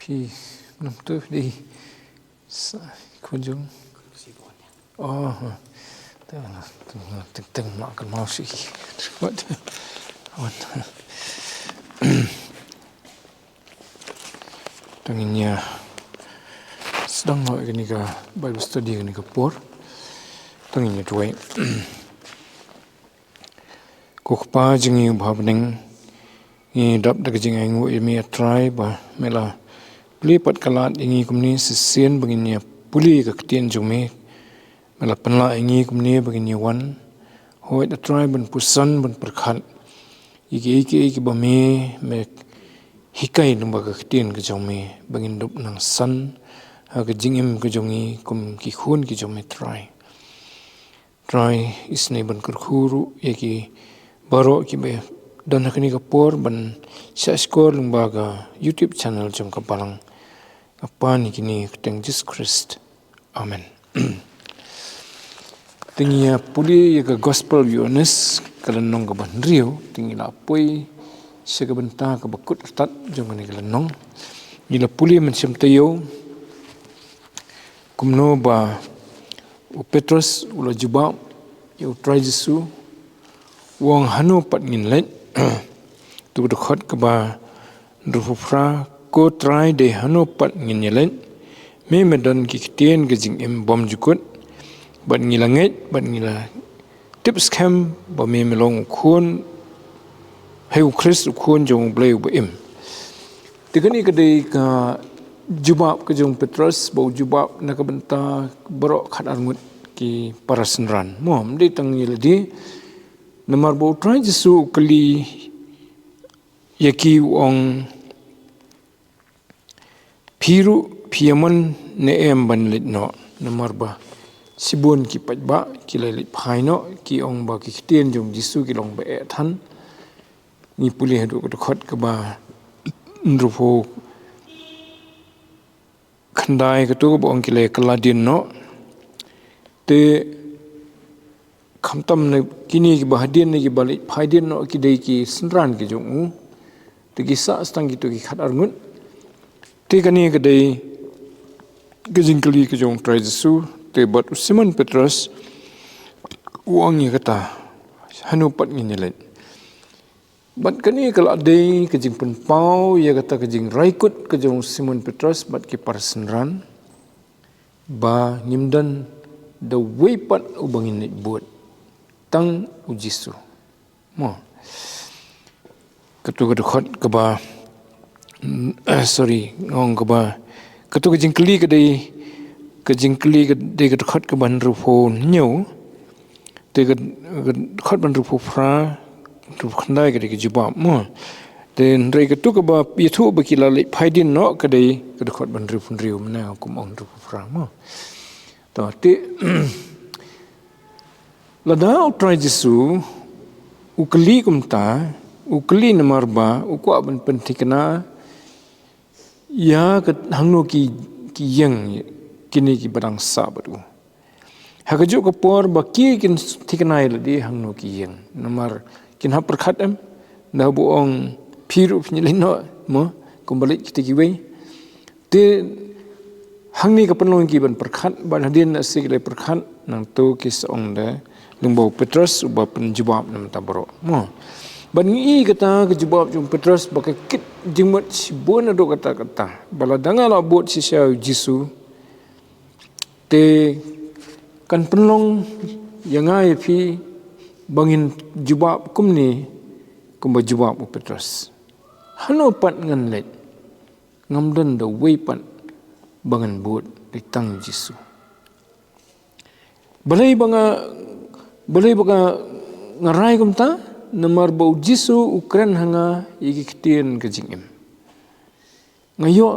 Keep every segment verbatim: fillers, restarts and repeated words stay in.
Di, nang tu di sa kunjung. Oh, tu tu teng teng mak kan mau si. Tang nia sedang lo ini ka Bible study ini ka por. Tang nia tuai. Ko Kpa jong ngi uba ha bneng, ngi dap da ka jingainguh ïa me A Trai ba me la plie pat ka lad ïa ngi kumne shisien ba ngin ïa pule ka ktien jong me. Me la pynlah ïa ngi kumne ba ngin ïa wan. Hooid A Trai ban puson ban pyrkhat ïa kiei kiei kiba me me hikai lyngba ka ktien ka jong me ba ngin dup nang san ha ka jingim ka jong ngi kum ki khun ki jong me Trai. Trai, isynei ban kyrkhu ruh ïa ki baroh kiba don ha kane ka por ban shah shkor lyngba ka YouTube channel jong ka Balang. Nga pan ïa kine ha ka kyrteng Jisu Khrist. Amen. Te ngi ïa pule ïa ka Gospel Ïoannis ka lynnong kaba hynriew, te ngi la poi sha ka bynta kaba kut artat jong kane ka lynnong. Ngi la pule mynshem taïew kumno ba u Petros u la jubab ïa u Trai Jisu, u ong hano pat ngin leit. Tu ka dkhot kaba hynriewphew phra, ko Trai dei hano pat ngin ïa leit. Me me don ki ktien ka jingim bymjukut. Bad ngi la ngeit bad ngi la tip skhem ba me me long u khun, hei u Khrist u khun jong u Blei uba im. Te kane ka dei ka jubab ka jong u Petros ba u jubab na ka bynta baroh khatar ngut ki para synran. Mo, ym dei tang ïa lade. Namar ba u Trai Jisu u kylli ïa ki u ong, phi ruh phi ïa mon ne em ban leit noh? Namar ba shibun ki paidbah ki la leit phai noh, ki ong ba ki ktien jong u Jisu ki long ba eh than. Ngi pule haduh ka dkhot kaba hynriewphew khyndai, katu kaba ong ki la kylla dien noh. Te khamtam na kine kiba hadien ne kiba leit phai dien noh ki dei ki synran ki jong u. Te ki sah tang kitu ki khatar ngut. Te kane ka dei ka jingkylli ka jong u Trai Jisu. Te bad u Simon Petros u ong ïa kata, hano pat ngin ïa leit. Bad kane ka la dei ka jingpynpaw ïa kata ka jingrai kut ka jong u Simon Petros bad ki para synran, ba ngim don da uwei pat uba ngin leit bud, tang u Jisu. Mo. Katu ka dkhot kaba, mm, sorry, nga ong kaba, katu ka jingkylli ka dei, ka jingkylli ka dei ka dkhot kaba hynriewphew hynñiew. Te ka, ka dkhot ba hynriewphew phra, hynriewphew khyndai ka dei ka jubab, mo. Te hynrei katu kaba ïathuh ba ki la leit phai dien noh ka dei ka dkhot ba hynriewphew hynriew, mynne kum ong hynriewphew phra, mo. To, te, lada u Trai Jisu u kylli kumta, u kylli namar ba u kwah ban pynthikna ïa ka hangno ki, ki ïeng kine kiba dang sah bad u. Ha kajuh ka por ba ki kin thikna ïa lade hangno ki ïeng. Namar kin hap pyrkhat em, da ba u ong phi ruh phin ïa leit noh, mo, kumba leit kita kiwei. Te hangne ka pynlong ki ban pyrkhat, bad hadien na sik lei pyrkhat, nangtu ki sa ong da lyngba u Petros uba pynjubab na mynta baroh. Mo. Bad ngi i kata ka jubab jong u Petros ba ka kit jingmut shibun naduh katta katta. Ba lada nga la bud shisha ïa u Jisu, te kan pynlong ïa nga ïa phi ba ngin jubab kumne kumba jubab u Petros. Hano pat ngan leit? Ngam don da uwei pat ba ngan bud, dei tang u Jisu. Balei ba nga, balei ba nga, nga rai kumta? Namar ba u Jisu u kren ha nga ïa ki ktien ka jingim. Nga ïoh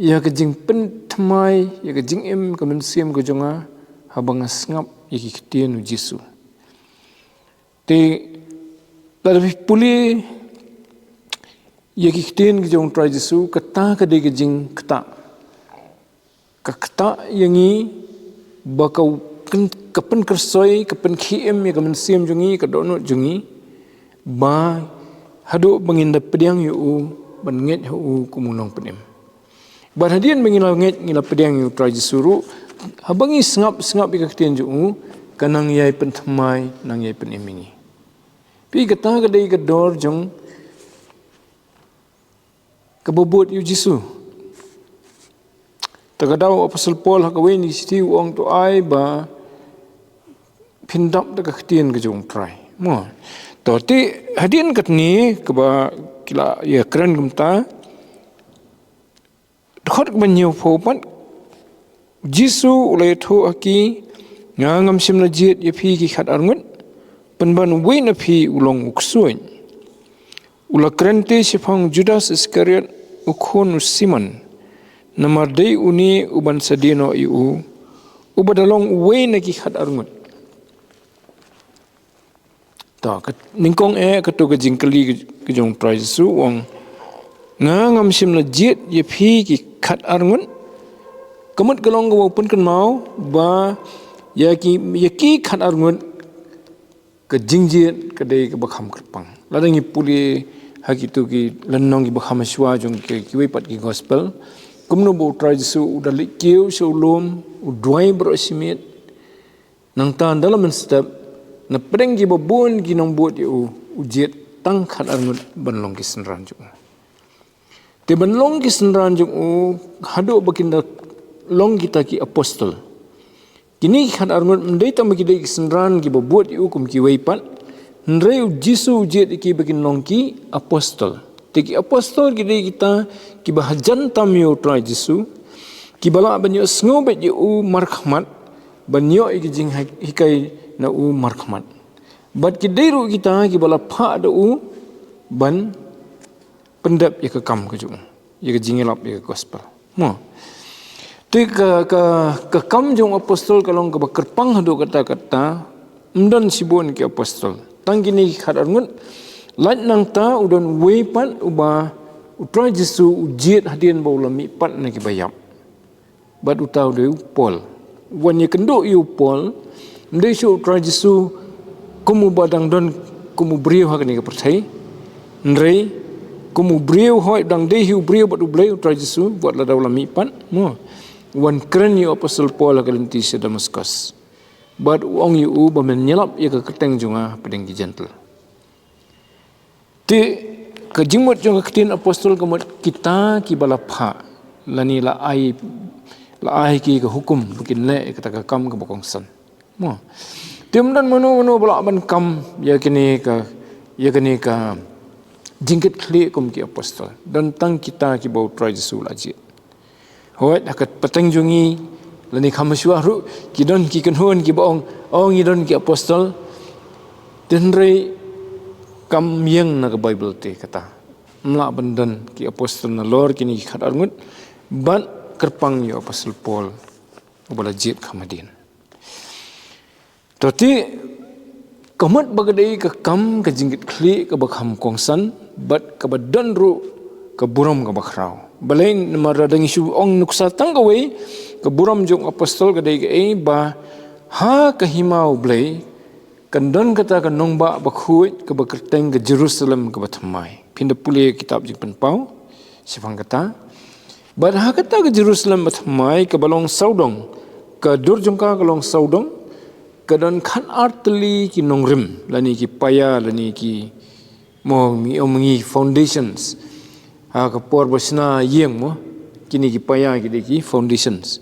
ïa ka jingpynthymmai ïa ka jingim ka mynsiem ka jong nga haba nga sngap ïa ki ktien u Jisu. Te lada phi pule ïa ki ktien ka jong u Trai Jisu, kata ka dei ka jingktah. Ka ktah ïa ngi ba ka pyn-, ka pynkyrsoi, ka pynkhie-im ïa ka mynsiem jong ngi, ka dohnud jong ngi, ba haduh ba ngin da pdiang ïa u, ban ngeit ha u kum u nongpynim. Bad hadien ba ngi la ngeit, ngi la pdiang ïa u Trai Jisu ruh, haba ngi sngap, sngap ïa ka ktien jong u, ka nang ïai pynthymmai, nang ïai pynim ïa ngi. Phi, kata ka dei ka dor jong kaba bud ïa u Jisu. Ta ka daw u Apostol Paul ha kawei na ki shithi u ong, to ai ba phin dap da ka ktien ka jong u Trai. Mo. To te hadien katne kaba ki la ïakren kumta. Dkhot kaba hynñiewphew pat, Jisu u la ïathuh ha ki, nga ngam shym la jied ïa phi ki khatar ngut, pynban uwei na phi u long u ksuid. U la kren te shaphang Judas Iskariot, u khun u Simon, namar dei une uban sa die noh ïa u, uba da long uwei na ki khatar ngut. To, ka, nyngkong eh, kato ka jingkylli ka, ka jong u Trai Jisu, u ong, nga ngam shym la jied ïa phi ki khatar ngut. Ka mut ka long kaba pynkynmaw ba ïa ki, ïa ki khatar ngut ka jingjied ka dei kaba kham kyrpang. Lada ngi pule ha kito ki lynnong kiba kham shuwa jong ki, kiwei pat ki gospel, kumno ba u Trai Jisu u da leit kiew sha u lum, u duwai baroh shi miet. Nangta ynda la mynstep, na pdeng kiba bun ki nongbud ïa u, u jied tang khatar ngut ban long ki synran jong u. Te ban long ki synran jong u, haduh ba kin da long kita ki apostol. Kine ki khatar ngut ym dei tang ba ki dei ki synran kiba bud ïa u kum kiwei pat. Hynrei u Jisu u jied ïa ki ba kin long ki apostol. Te ki apostol ki dei kita kiba hajan tam ïa u Trai Jisu, kiba lah ban ïohsngew beit ïa u markhmat, ban ïoh ïa ki jinghikai na u markhmat. Bad ki dei ruh kita kiba la phah da u ban pyndep ïa ka kam ka jong u, ïa ka jingïalap ïa ka gospel. Mo. Te ka, ka, ka kam jong u apostol ka long kaba kyrpang haduh katta katta, ym don shibun ki apostol. Tang kine ki khatar ngut, lait nangta u don uwei pat uba u Trai Jisu u jied hadien ba u la mihpat na kiba ïap. Bad uta u dei u Paul. Wan ïakynduh ïa u Paul, ym dei shuh u Trai Jisu kum uba dang don kum u briew ha kane ka pyrthei. Hynrei kum u briew, hooid, dang dei hi u briew bad U Blei u Trai Jisu, wat lada u la mihpat, mo. Wan kren ïa u Apostol Paul ha ka lynti sha Damaskus. Bad u ong ïa u ba men ïalap ïa ka kyrteng jong nga hapdeng ki Jentil. Te ka jingmut jong ka ktien apostol ka mut kita kiba la phah, lane la ai, la ai ki ka hukum ba kin leh ïa kata ka kam kaba kongsan. Mo. Te ym don mano mano ba lah ban kam ïa kane ka, ïa kane ka jingkitkhlieh kum ki apostol. Don tang kita kiba u Trai Jisu u la jied. Hooid, ha ka pateng jong ngi, lane kham shuwa ruh, ki don ki kynhun kiba ong, ong ngi don ki apostol. Hynrei kam ïeng na ka Baibl te kata. Ym lah ban don ki apostol nalor kine ki khatar ngut, bad kyrpang ïa u Apostol Paul, uba la jied kham hadien. To te, ka mut ba ka dei ka kam ka jingkitkhlieh kaba kham kongsan, bad kaba don ruh ka burom kaba khraw. Balei? Namar lada ngi shu ong nuksa tang kawei, ka burom jong u apostol ka dei kaei, ba ha ka hima U Blei kan don kata ka nongbah bakhuid kaba kyrteng ka Jerusalem kaba thymmai. Phin da pule kitab Jingpynpaw shaphang kata. Bad ha kata ka Jerusalem bathymmai kaba long sawdong, ka dur jong ka ka long sawdong, ka don khatar tylli ki nongrim, lane ki paia, lane ki, mo, ngi ong ngi foundations. Ha ka por ba shna ïing, mo, kine ki paia ki dei ki foundations.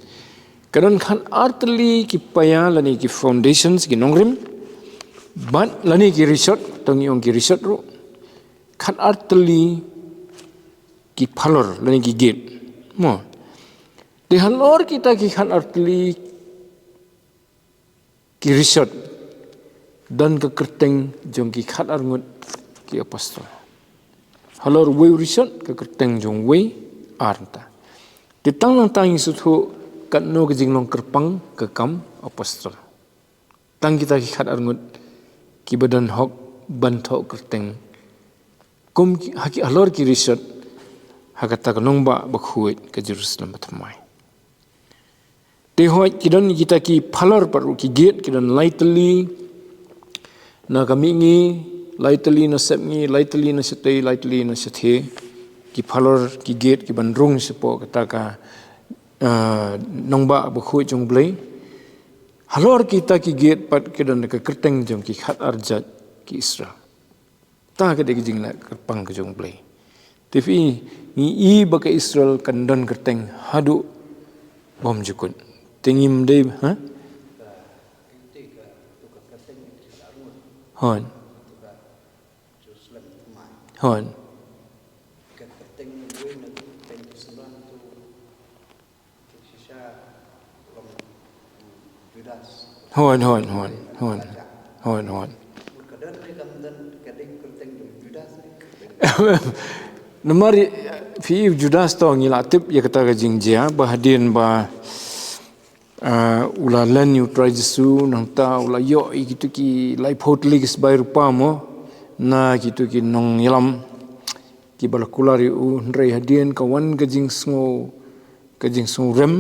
Ka don khatar tylli ki paia lane ki foundations, ki nongrim, bad lane ki rishot, to ngi ong ki rishot ruh. Khatar tylli ki phalor lane ki gate. Mo. Te halor kita ki khatar tylli ki rishot, don ka kyrteng jong ki khatar ngut ki apostol. Halor uwei u rishot, ka kyrteng jong uwei, ar nta. Te tang nangta ngi sngewthuh katno ka jinglong kyrpang ka kam apostol. Tang kita ki khatar ngut kiba don hok ban thoh kyrteng. Kum ki, ha ki, halor ki rishot, ha kata ka nongbah bakhuid ka Jerusalem bathymmai. Te hooid ki don kita ki phalor pat ruh, ki gate ki don lai tylli na ka mihngi, lai tylli na sepngi, lai tylli na shatei, lai tylli na shathie. ki phalor ki gate ki ban rung shapoh kata ka, ah, nongbah bakhuid jong U Blei. Halor kita ki gate pat ki don ka kyrteng jong ki khat ar jait ki Israel. Ta ka dei ka jingleh kyrpang ka jong U Blei. Te phi ngi i ba ka Israel kan don kyrteng haduh bym jukut. Te ngim dei, ha? Hon. Hon. Hon, hon, hon, hon. Hon, hon. Namar, eh, phi Judas to ngi la tip ïa kata ka jingjia, ba hadien ba, ah, u la len ïa U Trai Jisu, nangta u la ïoh ïa kitu ki laiphew tylli ki sbai rupa mo, na kitu ki nongïalam, kiba la kular ïa u, hynrei hadien ka wan ka jingsngew, ka jingsngew rem,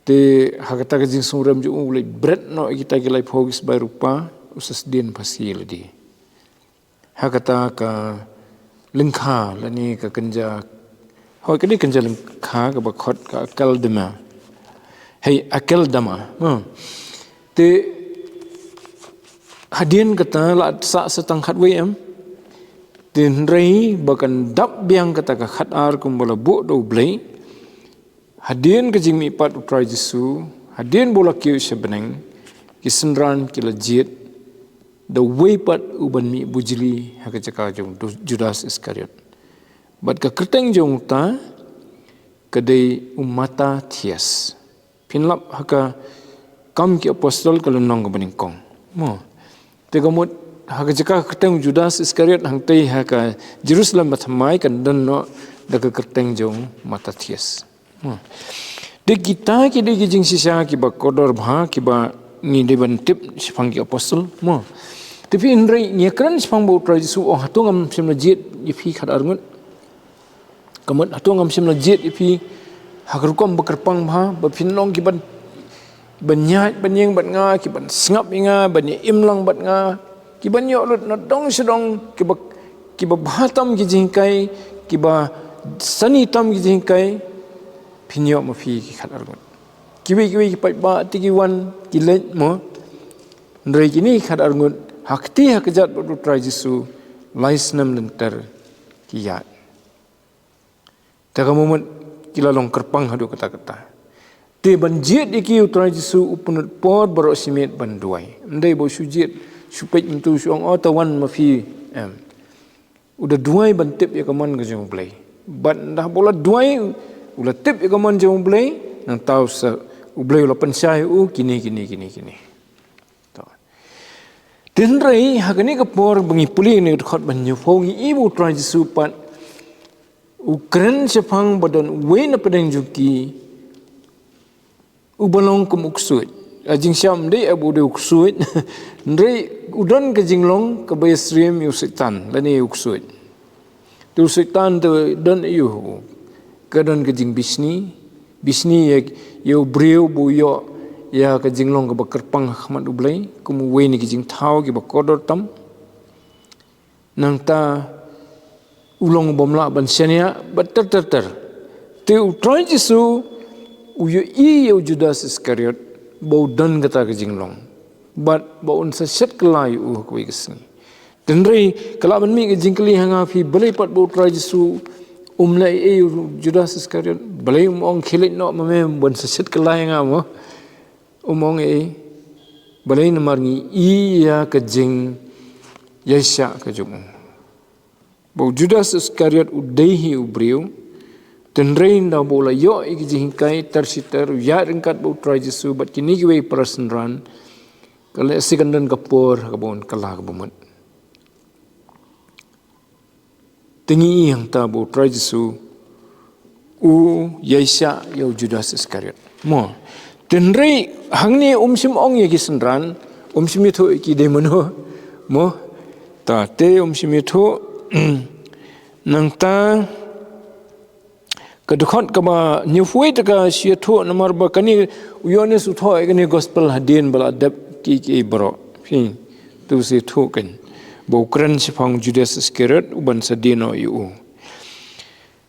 te ha kata ka jingsngew rem jong u, u leit bret noh ïa kita ki laiphew ki sbai rupa, u sa sdien phasi lade. Ha kata ka lyngkha, lane ka kynja, hooid ka dei kynja lyngkha kaba khot ka Akeldama. Hei, Akeldama. Hmm. Te hadien kata la sah sa tang khatwei em. Te hynrei ba kan dap biang kata ka khat ar kumba la buh da U Blei. Hadien ka jingmihpat U Trai Jisu, hadien ba u la kiew sha bneng, ki synran ki la jied, da uwei pat uban mih bujli ha ka jaka jong Judas Iskariot. Bad ka kyrteng jong uta ka dei u Matathias. Phin lap ha ka Kam ki Apostol ka lynnong kaba nyngkong. Mo. Te ka mut ha ka jaka ka kyrteng Judas Iskariot hangtei ha ka Jerusalem bathymmai kan don noh da ka kyrteng jong Matathias. Mo. Te kita ki dei ki jingshisha kiba kordor bha kiba ngi dei ban tip shaphang ki Apostol. Mo. Te phi hynrei ngi kren shaphang ba U Trai Jisu u ong hato ngam shym la jied ïa phi khat ar ngut. Ka mut hato ngam shym la jied ïa phi ha ka rukom ba kyrpang bha, ba phin long ki ban, ban ïaid ban ïeng bad nga, ki ban sngap ïa nga, ban ïa im lang bad nga, ki ban ïoh lut na dong sha dong, kiba, kiba bha tam ki jinghikai, kiba sani tam ki jinghikai, phin ïoh ma phi ki khat ar ngut. Kiwei kiwei ki paidbah te ki wan ki leit mo. Hynrei kine ki khat ar ngut ha kti ha kjat bad U Trai Jisu lai snem lynter ki ïaid. Te ka mut ki la long kyrpang haduh katta katta. Te ban jied ïa ki U Trai Jisu u pynlut por baroh shi miet ban duwai. Ym dei ba u shu jied shu peit mynta u shu ong o ta wan ma phi, em. U da duwai ban tip ïa ka mon ka jong U Blei. Bad ynda ba u la duwai u la tip ïa ka mon jong U Blei, nangta u sa U Blei u la pynshai ïa u kine kine kine kine. To. Te hynrei ha kane ka por ba ngi pule ïa kane ka dkhot ba hynñiewphew ngi i ba U Trai Jisu pat u kren shaphang ba don uwei na pdeng jong ki uba long kum u ksuid. Ha jingshisha ym dei ba u dei u ksuid. Hynrei u don ka jinglong kaba ïasyriem ïa u Soitan lane ïa u ksuid. Te u Soitan te don ïa u, ka don ka jingbishni, bishni ïa, ïa u briew ba u ïoh ïa ka jinglong kaba kyrpang ha khmat U Blei kum uwei na ki jingthaw kiba kordor tam. Nangta u long bym lah ban shaniah bad ter ter ter. Te U Trai Jisu u ïohi ïa u Judas Iskariot ba u don kata ka jinglong bad ba un sa shet kylla ïa u ha kawei ka sngi. Te hynrei ka lah ban mih ka jingkylli ha nga phi, balei pat ba U Trai Jisu um leh ei ei ïa u Judas Iskariot? Balei um ong khie leit noh ma me ban sa shet kylla ïa nga mo? Um ong ei ei? Balei? Namar ngi i ïa ka jingïaishah ka jong u. Ba u Judas Iskariot u dei hi u briew, te hynrei ynda ba u la ïoh ïa ki jinghikai ter shi ter, u ïaid ryngkat bad U Trai Jisu bad kine kiwei para synran, ka lehse kan don ka por kaba un kylla kaba mut. Te ngi i hangta ba U Trai Jisu u ïaishah ïa u Judas Iskariot. Mo. Te hynrei hangne um shym ong ïa ki synran, um shym ïathuh ïa ki dei mano. Mo. Ta te um shym ïathuh. Nangta ka dkhot kaba hynñiewphew te ka shu ïathuh namar ba kane u Ïoannis u thoh ïa kane gospel hadien ba la dep kiei kiei baroh. Phi, te u shu ïathuh kan ba u kren shaphang Judas Iskariot uban sa die noh ïa u.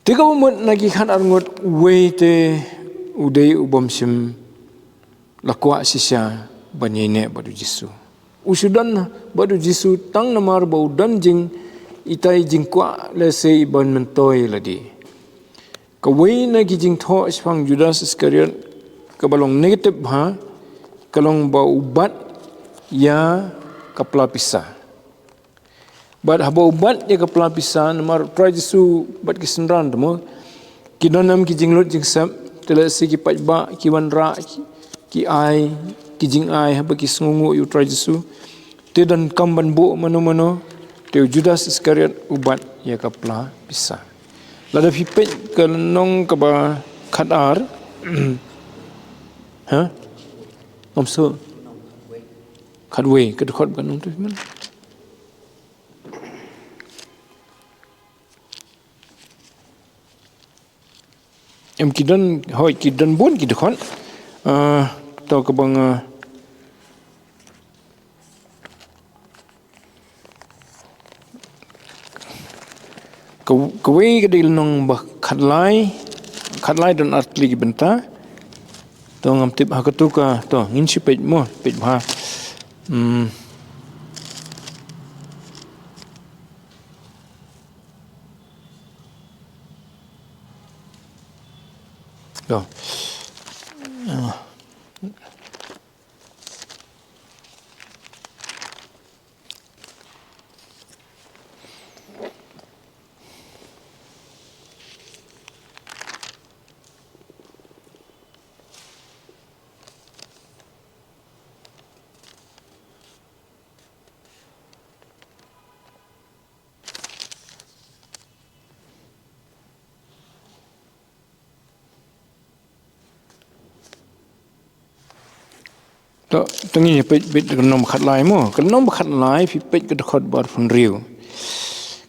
Te kaba mut na ki khatar ngut, uwei te u dei u bym shym la kwah shisha ban ïaineh bad u Jisu. U shu don bad u Jisu tang namar ba u don jingitai jingkwah lehse ban myntoi lade. Kawei na ki jingthoh shaphang Judas Iskariot kaba long negative bha, ka long ba u bat ïa ka pla pisa. Bad haba u bat ïa ka pla pisa, namar u Trai Jisu bad ki synran te mo, ki don nam ki jinglut jingsep, te lehse ki paidbah, ki wanrah, ki, ki ai, ki jingai, haba ki sngewnguh ïa u Trai Jisu. Te donkam ban buh mano mano, te u Judas Iskariot u bat ïa ka pla pisa. Lada phi peit ka lynnong kaba khatar, ha? Ngam sngewthuh. Khatwei, ka dkhot ba nongthoh man. Em ki don, hooid ki don bun ki dkhot. Ah, to kaba nga, ka, kawei ka dei lynnong ba khatlai, khatlai don artylli ki bynta. To ngam tip ha katu ka, to ngin shu peit mo, peit bha. Hmm. Go. To, to ngin peit, peit ka lynnong ba khatlai mo. Ka lynnong ba khatlai, phi peit ka dkhot ba arphew hynriew.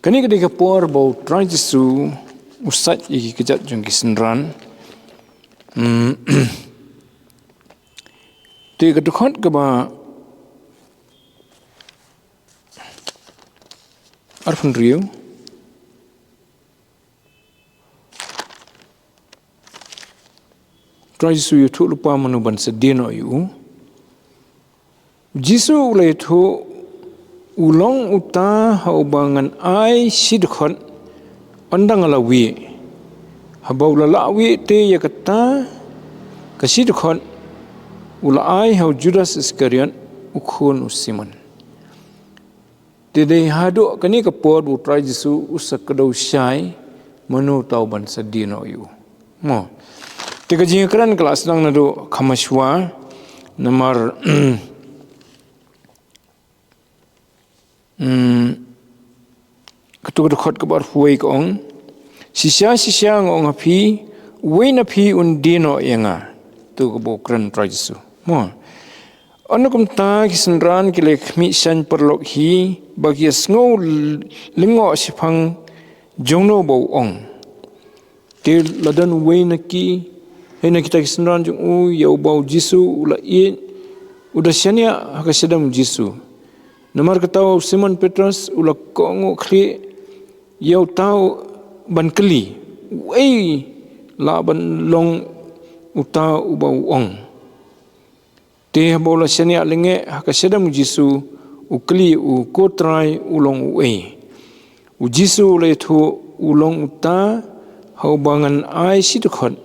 Kane ka dei ka por ba u Trai Jisu u sait ïa ki kjat jong ki synran. Hmm. Te ka dkhot kaba arphew hynriew. Trai Jisu u ïathuh lypa mano ban sa die noh ïa u. Jisu u la ïathuh, u long uta ha uba ngan ai shi dkhot, ynda nga la wieh. Haba u la lah wieh te ïa kata ka shi dkhot u la ai ha u Judas Iskariot, u khun u Simon. Te dei haduh kane ka por ba u Trai Jisu u sa kdew shai mano uta uban sa die noh ïa u. Mo. Te ka jingkren ka la sdang naduh kham shuwa, namar, hmm, katu ka dkhot kaba arphew wei ka ong, shisha shisha nga ong ha phi, uwei na phi un die noh ïa nga. Tu kaba u kren u Trai Jisu. Mo. Ynda kumta ki synran ki la khmih shaiñ paralok hi, ba ki ïa sngew lyngngoh shaphang jongno ba u ong. Te la don uwei na ki, hei na kita ki synran jong u, ïa uba u Jisu u la ïeit, u da shaniah ha ka shadem u Jisu. Namar kata u Simon Petros u la kohnguh khlieh ïa uta ban kylli, uei lah ban long uta uba u ong. Te haba u la shaniah lyngngeh ha ka shadem u Jisu, u kylli u, ko Trai, u long uei? U Jisu u la ïathuh, u long uta ha uba ngan ai shi dkhot,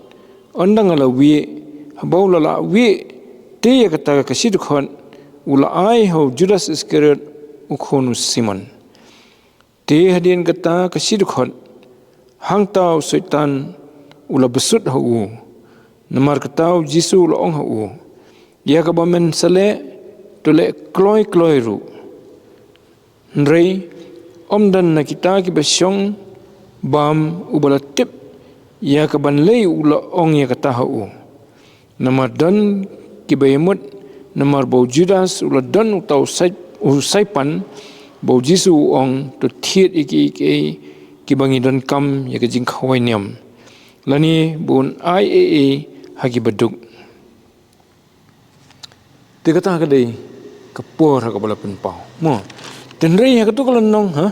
ynda nga la wieh. Haba u la lah wieh te ïa kata ka shi dkhot u la ai ha u Judas Iskariot, u khun u Simon. Te hadien kata ka shi dkhot, hangta u Soitan u la bsut ha u. Namar kata u Jisu u la ong ha u, ïa kaba men sa leh, to leh kloi kloi ruh. Hynrei ym don na kita kiba shong bam uba la tip ïa kaban lei u la ong ïa kata ha u. Namar don kiba ïamut, namar ba u Judas u la don uta u sai-, u saipan, ba u Jisu u ong, to thied ïa kiei kiei kiba ngi donkam ïa ka jingkhawai niam, lane ba un ai ei ei ha kiba duk. Te kata ka dei ka por ha kaba la pynpaw. Mo. Te hynrei ha katu ka lynnong, ha?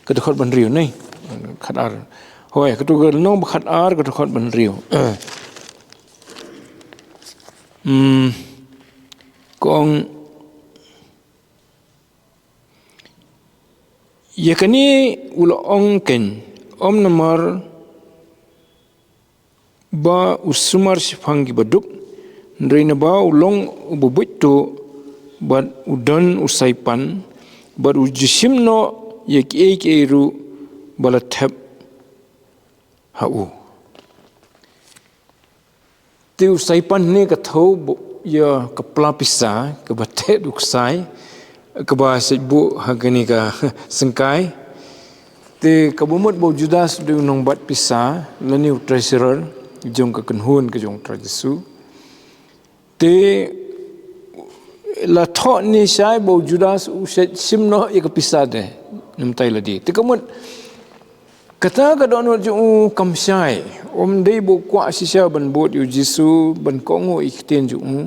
Ka dkhot ba hynriew ne? Khatar. Hooid, katu ka lynnong ba khatar, ka dkhot ba hynriew. Hmm. Ka ong, ïa kane u la ong kein, ym namar ba u sumar shaphang kiba duk, hynrei naba u long uba buit tuh, bad u don u saipan, bad u ju shim noh ïa kiei kiei ruh ba la thep ha u. Te u saipan ne ka thew bo-, ïa ka pla pisa, kaba teh u ksai, kaba sait buh ha kane ka syngkai. Te kaba mut ba u Judas u dei u nongbat pisa, lane u treasurer, jong ka kynhun ka jong u Trai Jisu. Te la thoh ne shai ba u Judas u sait shim noh ïa ka pisa de, namar tai lade. Te ka mut, kata ka dohnud jong u kam shai, ym dei ba u kwah shisha ban bud ïa u Jisu, ban kohnguh ïa ki ktien jong u.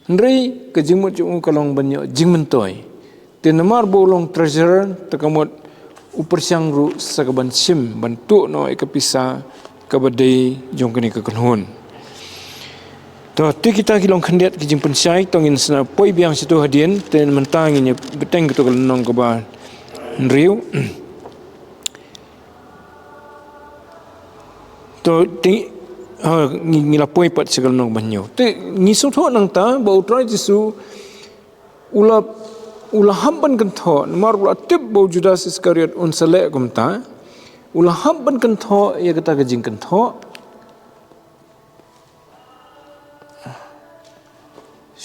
Hynrei ka jingmut jong u ka long ban ïoh jingmyntoi. Te namar ba u long treasurer, te ka mut u pyrshang ruh sa ka ban shim, ban tuh noh ïa ka pisa, kaba dei jong kane ka kynhun. To, te kita ki long khyndiat ki jingpynshai, to ngin sa poi biang shatu hadien, te mynta ngin ïa bteng katu ka lynnong kaba hynriew. To, te, ha, ngi, ngi la poi pat sha ka lynnong ba hynñiew. Te, ngi sngewthuh nangta, ba u Trai Jisu, u la, u la hap ban kynthoh, namar u la tip ba u Judas Iskariot un sa leh kumta, u la hap ban kynthoh, ïa kata ka jingkynthoh.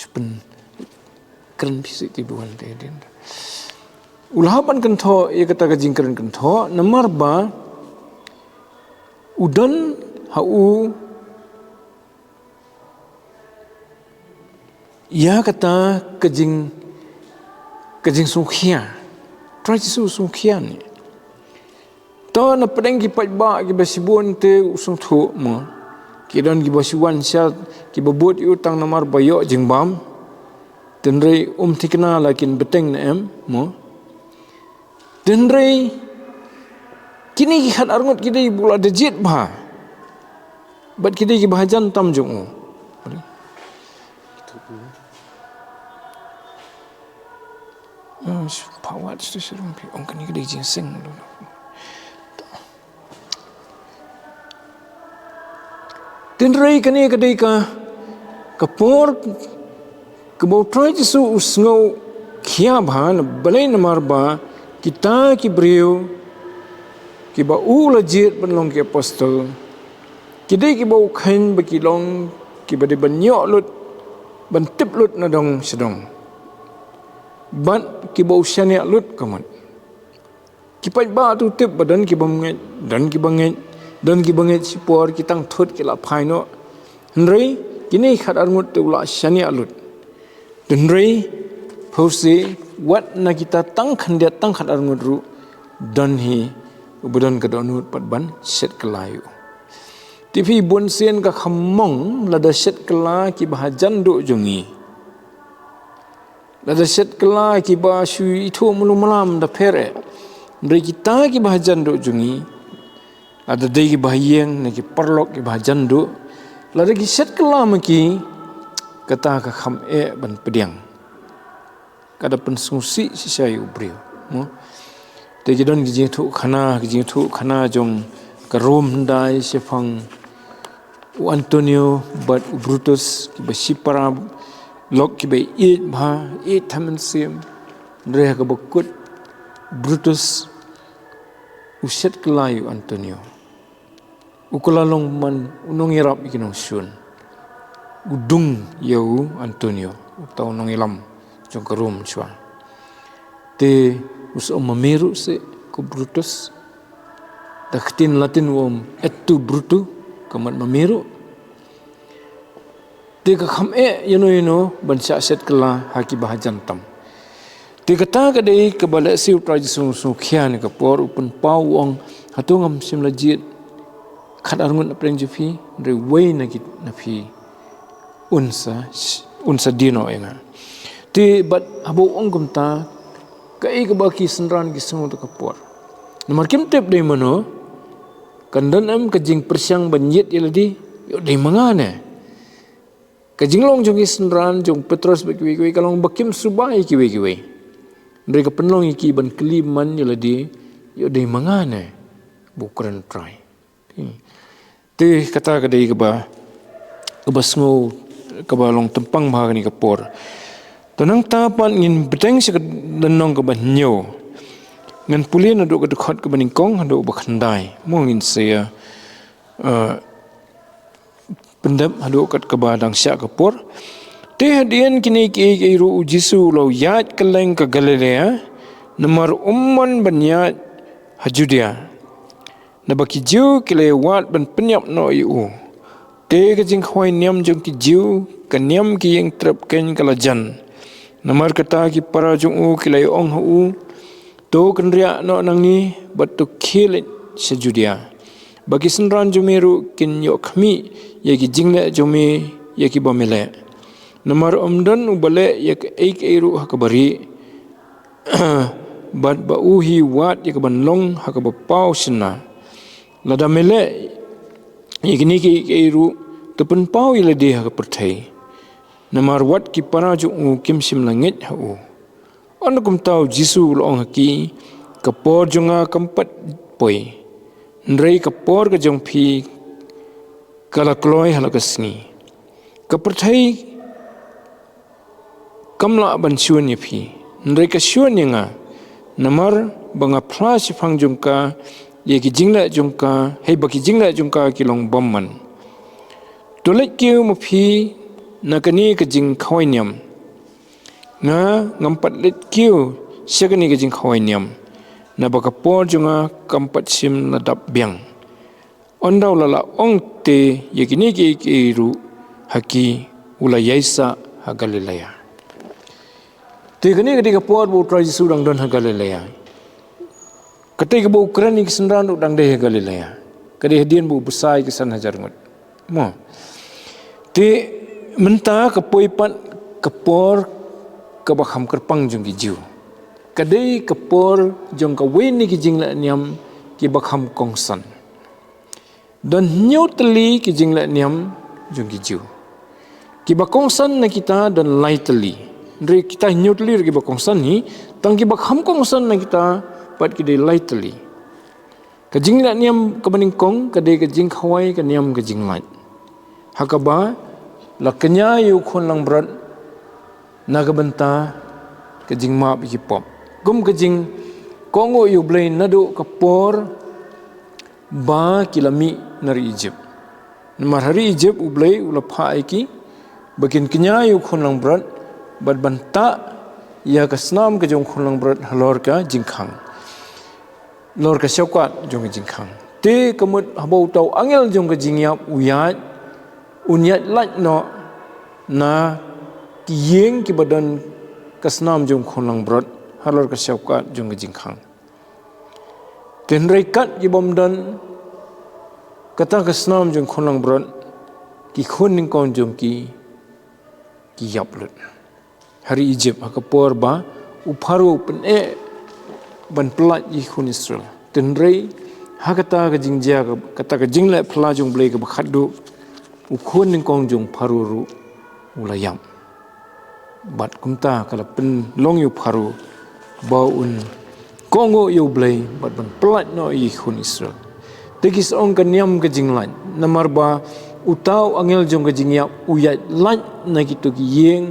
Shu pynkren phi seh te buan te din. U la hap ban kynthoh, ïa kata ka jingkren kynthoh, namar ba, u don ha u, ïa kata ka jing, ka jingsngewkhia. Trai Jisu u sngewkhia ne. To na pdeng ki paidbah kiba shibun te u sngewthuh mo. Ki don kiba shu wan sha, kiba bud ïa u tang namar ba ïoh jingbam. Hynrei um thikna la kin bteng ne em mo. Hynrei kine ki khatar ngut ki dei ba u la da jied bha. Bad ki dei kiba hajan tam jong u. Hmm, pawat stu serum pi ong kane ka dei jingseng. Hynrei kane ka dei ka, ka por kaba u Trai Jisu u sngewkhia bha na balei namar ba kita ki briew kiba u la jied ban long ki apostol, ki dei kiba u kheiñ ba ki long kiba dei ban ïoh lut, ban tip lut na dong sha dong. Bad kiba u shaniah lut ka mut. Ki paidbah te u tip ba don kiba ngeit, don kiba ngeit, don kiba ngeit shipor ki tang thut ki la phai noh. Hynrei kine khatar ngut te u la shaniah lut. Hynrei phewse wat na kita tang khyndiat tang khatar ngut ruh don hi uba don ka dohnud pat ban shet kylla ïa u. Te phi bunsien ka kham mong lada shet kylla kiba hajan duh jong ngi. Lada shet kylla kiba shu ithuh malu malam da pher eh. Hynrei kita kiba hajan duh jong ngi. Lada dei kiba ha ïing ne ki paralok kiba hajan duh. Lada ki shet kylla ma ki, kata ka kham eh ban pdiang. Ka da pynsngewsih shisha ïa u briew. Mo? Te ki don ki jingthoh khana, ki jingthoh khana jong ka Rom hyndai shaphang u Antonio bad u Brutus kiba shipara lok kiba ïeit bha, ïeit ha mynsiem. Hynrei ha kaba kut Brutus u shet kylla ïa u Antonio. U kylla long man u nongïarap ïa ki nongshun. U dung ïa u Antonio, uta u nongïalam jong ka Rom shuwa. Te u shu ong ma me ruh seh ko Brutus. Da ka ktien Latin u ong et tu Brutus, ka mut ma me ruh. Te ka kham eh ïano ïano ban shah shet kylla ha kiba hajan tam. Te kata ka dei kaba lehse u Trai Jisu u sngewkhia ne ka por u pynpaw u ong hato ngam shym la jied khatar ngut na pdeng jong phi, hynrei uwei na ki na phi un sa, un sa die noh ïa nga. Te bad haba u ong kumta kaei kaba ki synran ki sngew ta ka por. Namar kim tip dei mano, kan don em ka jingpyrshang ban ïit ïa lade, ïoh dei ma nga ne. Ka jinglong jong ki synran jong Petros bad kiwei kiwei ka long ba kim suba ïa kiwei kiwei. Hynrei ka pynlong ïa ki ban kylli man ïa lade, ïoh dei ma nga ne ba u kren Trai. Te kata ka dei kaba, kaba sngew, kaba long tympang bha kane ka por. Te nangta pat ngin bteng sha ka lynnong kaba hynñiew. Ngan pule naduh ka dkhot kaba nyngkong haduh ba khyndai. Mo ngin sa ïa, eh, pyndep haduh kat kaba dang shah ka por. Te hadien kine kiei kiei ruh u Jisu u la ïaid kylleng ka Galilea, namar um mon ban ïaid ha Judia. Naba ki Jiw ki la ïawad ban pynïap noh ïa u. Te ka jingkhawai niam jong ki Jiw, ka niam ki ïing trep keiñ ka la jan. Namar kata ki para jong u ki la ïa ong ha u, to kynriah noh nangne bad to khie leit sha Judia. Ba ki synran jong me ruh kin ïoh khmih ïa ki jingleh jong me ïa kiba me leh. Namar ym don uba leh ïa kaei kaei ruh ha kaba rieh bad ba u hi wad ïa kaban long ha kaba paw shynna. Lada me leh ïa kine kiei kiei ruh, to pynpaw ïa lade ha ka pyrthei. Namar wat ki para jong u kim shym la ngeit ha u. Ynda kumta u Jisu u la ong ha ki, ka por jong nga kam pat poi, hynrei ka por ka jong phi ka la kloi ha la ka sngi. Ka pyrthei kam lah ban shun ïa phi, hynrei ka shun ïa nga. Namar ba nga phla shaphang jong ka ïa ki jingleh jong ka, hei ba ki jingleh jong ka ki long bymman. To leit kiew ma phi na kane ka jingkhawai niam. Nga ngam pat leit kiew sha kane ka jingkhawai niam, naba ka por jong nga kam pat shym la dap biang. Ynda u la lah ong te ïa kine kiei kiei ruh ha ki, u la ïaisah ha Galilea. Te kane ka dei ka por ba u Trai Jisu dang don ha Galilea. Kata kaba u kren ïa ki synran ruh dang dei ha Galilea. Ka dei hadien ba u bsa ïa ki san hajar ngut. Mo. Te mynta ka poi pat ka por kaba kham kyrpang jong ki Jiw. Ka dei ka por jong kawei na ki jingleh niam kiba kham kongsan. Don hynñiew tylli ki jingleh niam jong ki Jiw. Kiba kongsan na kita don lai tylli. Hynrei kita hynñiew tylli ruh kiba kongsan hi, tang kiba kham kongsan na kita pat ki dei lai tylli. Ka jingleh niam kaba nyngkong ka dei ka jingkhawai ka niam ka jinglait. Ha kaba la kñia ïa u khun langbrot na ka bynta ka jingmap ïa ki pop. Kum ka jingkohnguh ïa u Blei naduh ka por ba ki la mih na ri Ijipt. Namar ha ri Ijipt u Blei u la phah ïa ki ba kin kñia ïa u khun langbrot bad ban tah ïa ka snam ka jong u khun langbrot halor ka jingkhang. Halor ka shawkat jong ka jingkhang. Te ka mut haba uta u angel jong ka jingïap u ïaid, un ïaid lait noh na ki ïing kiba don ka snam jong u khun langbrot halor ka shawkat jong ka jingkhang. Te hynrei kat ki bym don kata ka snam jong u khun langbrot, ki khun nyngkong jong ki ki ïap lut. Ha ri Ijipt ha ka por ba u Pharaoh u pyneh ban pyllait ïa ki khun Israel. Te hynrei ha kata ka jingjia ka, kata ka jingleh phylla jong u Blei kaba khatduh, u khun nyngkong jong u Pharaoh ruh u la ïap. Bad kumta ka la pynlong ïa u Pharaoh ba un kohnguh ïa u Blei bad ban pyllait noh ïa ki khun Israel. Te ki sa ong ka niam ka jinglait, namar ba uta u angel jong ka jingïap u ïaid lait na kito ki ïing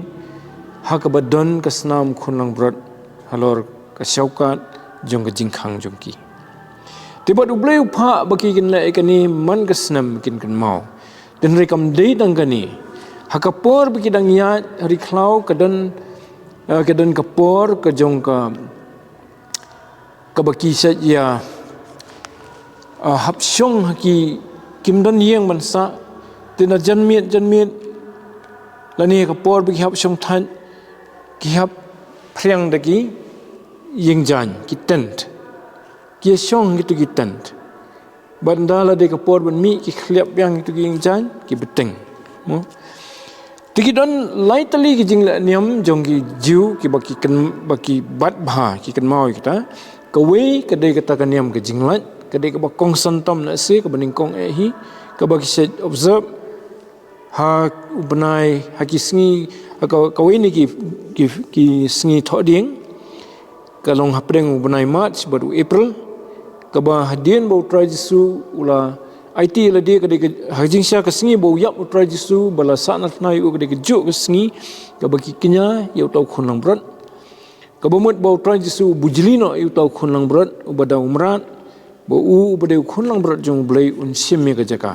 ha kaba don ka snam khun langbrot halor ka shawkat jong ka jingkhang jong ki. Te bad u Blei u phah ba ki kin leh ïa kane man ka snem kin kynmaw. Te hynrei kam dei tang kane. Ha ka por ba ki dang ïaid ha ri khlaw ka don, eh, ka don ka por ka jong ka, kaba ki shait ïa, ah, hap shong ha ki, kim don ïing ban sah. Te na janmiet janmiet lane ka por ba ki hap shong thait, ki hap phriang da ki ïing jaiñ, ki tent. Ki ïa shong ha kito ki tent. Bad ynda la dei ka por ban mih ki khliap biang kito ki ïing jaiñ, ki bteng. Mo. Te ki don lai tylli ki jingleh niam jong ki Jiw kiba ki kyn, ba ki bat bha, ki kynmaw ïa kita. Kawei ka dei kata ka niam ka jinglait, ka dei kaba kongsan tam na se, kaba nyngkong eh hi, kaba ki shet observe ha u bnai, ha ki sngi, ha ka, kawei na ki, ki, ki sngi thohdieng, ka long hapdeng u bnai March bad u April, kaba hadien ba u Trai Jisu u la aiti ïa lade, ka dei ka, ha jingshisha ka sngi ba u ïap u Trai Jisu, ba la sahnarphna ïa u, ka dei kajuh ka sngi kaba ki kñia ïa uta u khun langbrot. Kaba mut ba u Trai Jisu u bujli noh ïa uta u khun langbrot uba da u mrad, ba u uba dei u khun langbrot jong U Blei un shim ïa ka jaka.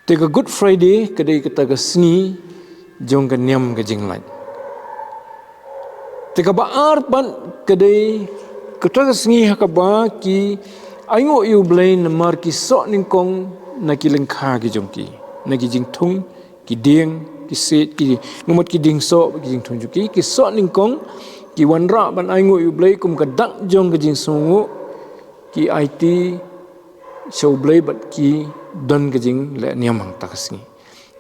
Te ka Good Friday ka dei kata ka sngi jong ka niam ka jinglait. Te kaba ar pat ka dei kata ka sngi ha kaba ki ainguh ïa U Blei namar ki soh nyngkong na ki lyngkha ki jong ki, na ki jingthung, ki dieng, ki siej, ki, nga mut ki dieng soh, ki jingthung jong ki, ki soh nyngkong, ki wanrah ban ainguh ïa U Blei kum ka dak jong ka jingsngewnguh, ki aiti sha U Blei bad ki don ka jingleh niam hangta ka sngi.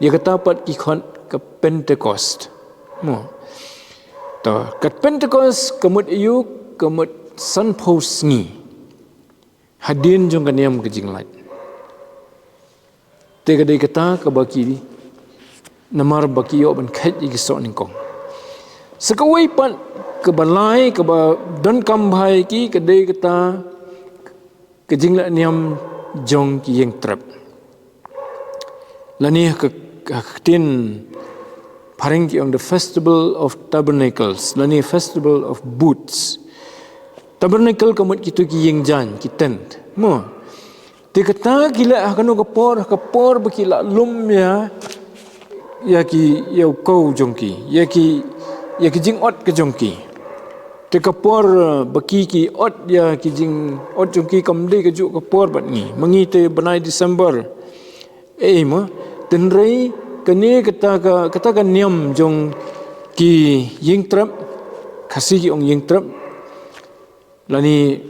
Ïa kata pat ki khot ka Pentecost. Mo. To, ka Pentecost ka mut aïu, ka mut sanphew sngi hadien jong ka niam ka jinglait. Te ka dei kata kaba ki, namar ba ki ïoh ban kheit ïa ki soh nyngkong. Sa kawei pat kaba lai, kaba donkam bha ïa ki, ka dei kata ka jingleh niam jong ki ïing trep. Lane ha ka, ha ka ktien phareng ki ong the Festival of Tabernacles, lane Festival of Booths. Tabernacle ka mut kito ki ïing jaiñ, ki tent. Mo. Te kata ki leh ha kano ka por, ha ka por ba ki la lum ïa, ïa ki, ïa u kaw jong ki, ïa ki, ïa ki jingot ka jong ki. Te ka por, eh, ba ki, ki ot ïa ki jingot jong ki, kam dei kajuh ka por bad ngi. Ma ngi te bnai December. Ei mo, tynrai kane kata ka, kata ka niam jong ki ïing trep, Khasi ki ong ïing trep. Lane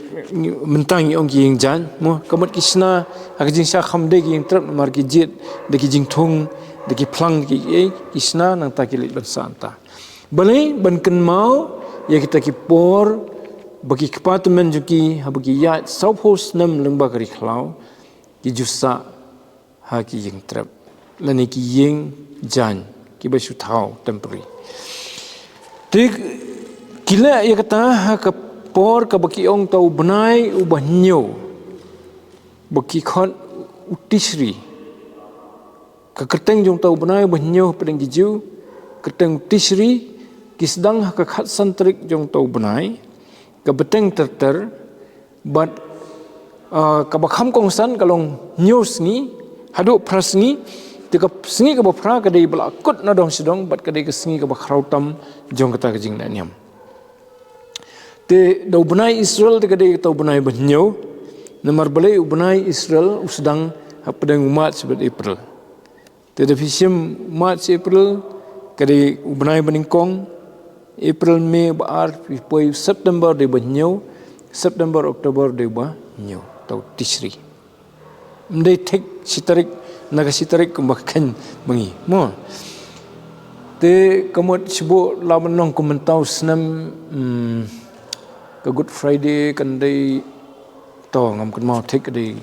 mynta ngi ong ki ïing jaiñ, mo, ka mut ki shna, ha ka jingshisha kam dei ki ïing trep namar ki jied da ki jingthung, da ki phlang, da ki, eh, ki shna, nangta ki leit ban sah hangta. Balei, ban kynmaw ïa kita ki por ba ki kpa tymmen jong ki, haba ki ïaid sawphew snem lyngba ka ri khlaw, ki ju sah ha ki ïing trep lane ki ïing jaiñ kiba shu thaw, temporary. Te ki leh ïa kata ha ka por kaba ki ong uta u bnai uba hynñiew, ba ki khot u Tishri. Ka kyrteng jong uta u bnai uba hynñiew hapdeng ki Jiw, kyrteng u Tishri, ki sdang ha ka khatsan tarik jong uta u bnai, ka bteng ter ter, bad, ah, kaba kham kongsan ka long hynñiew sngi haduh phra sngi. Te ka sngi kaba phra ka dei ba la kut na dong sha dong, bad ka dei ka sngi kaba khraw tam jong kata ka jingleh niam. Te da u bnai Israel te ka dei kata u bnai ba hynñiew. Namar balei, u bnai Israel u sdang hapdeng u March bad April. Te da phi shim March, April, ka dei u bnai ba nyngkong, April, May ba ar, phi poi September dei ba hynñiew, September, October dei ba hynñiew, uta u Tishri. Ym dei thik shi tarik, na ka shi tarik kumba ka kheiñ ma ngi. Mo. Te ka mut shibun la ban long kum mynta u snem, mm, ka Good Friday kan dei, to ngam kynmaw thik ka dei,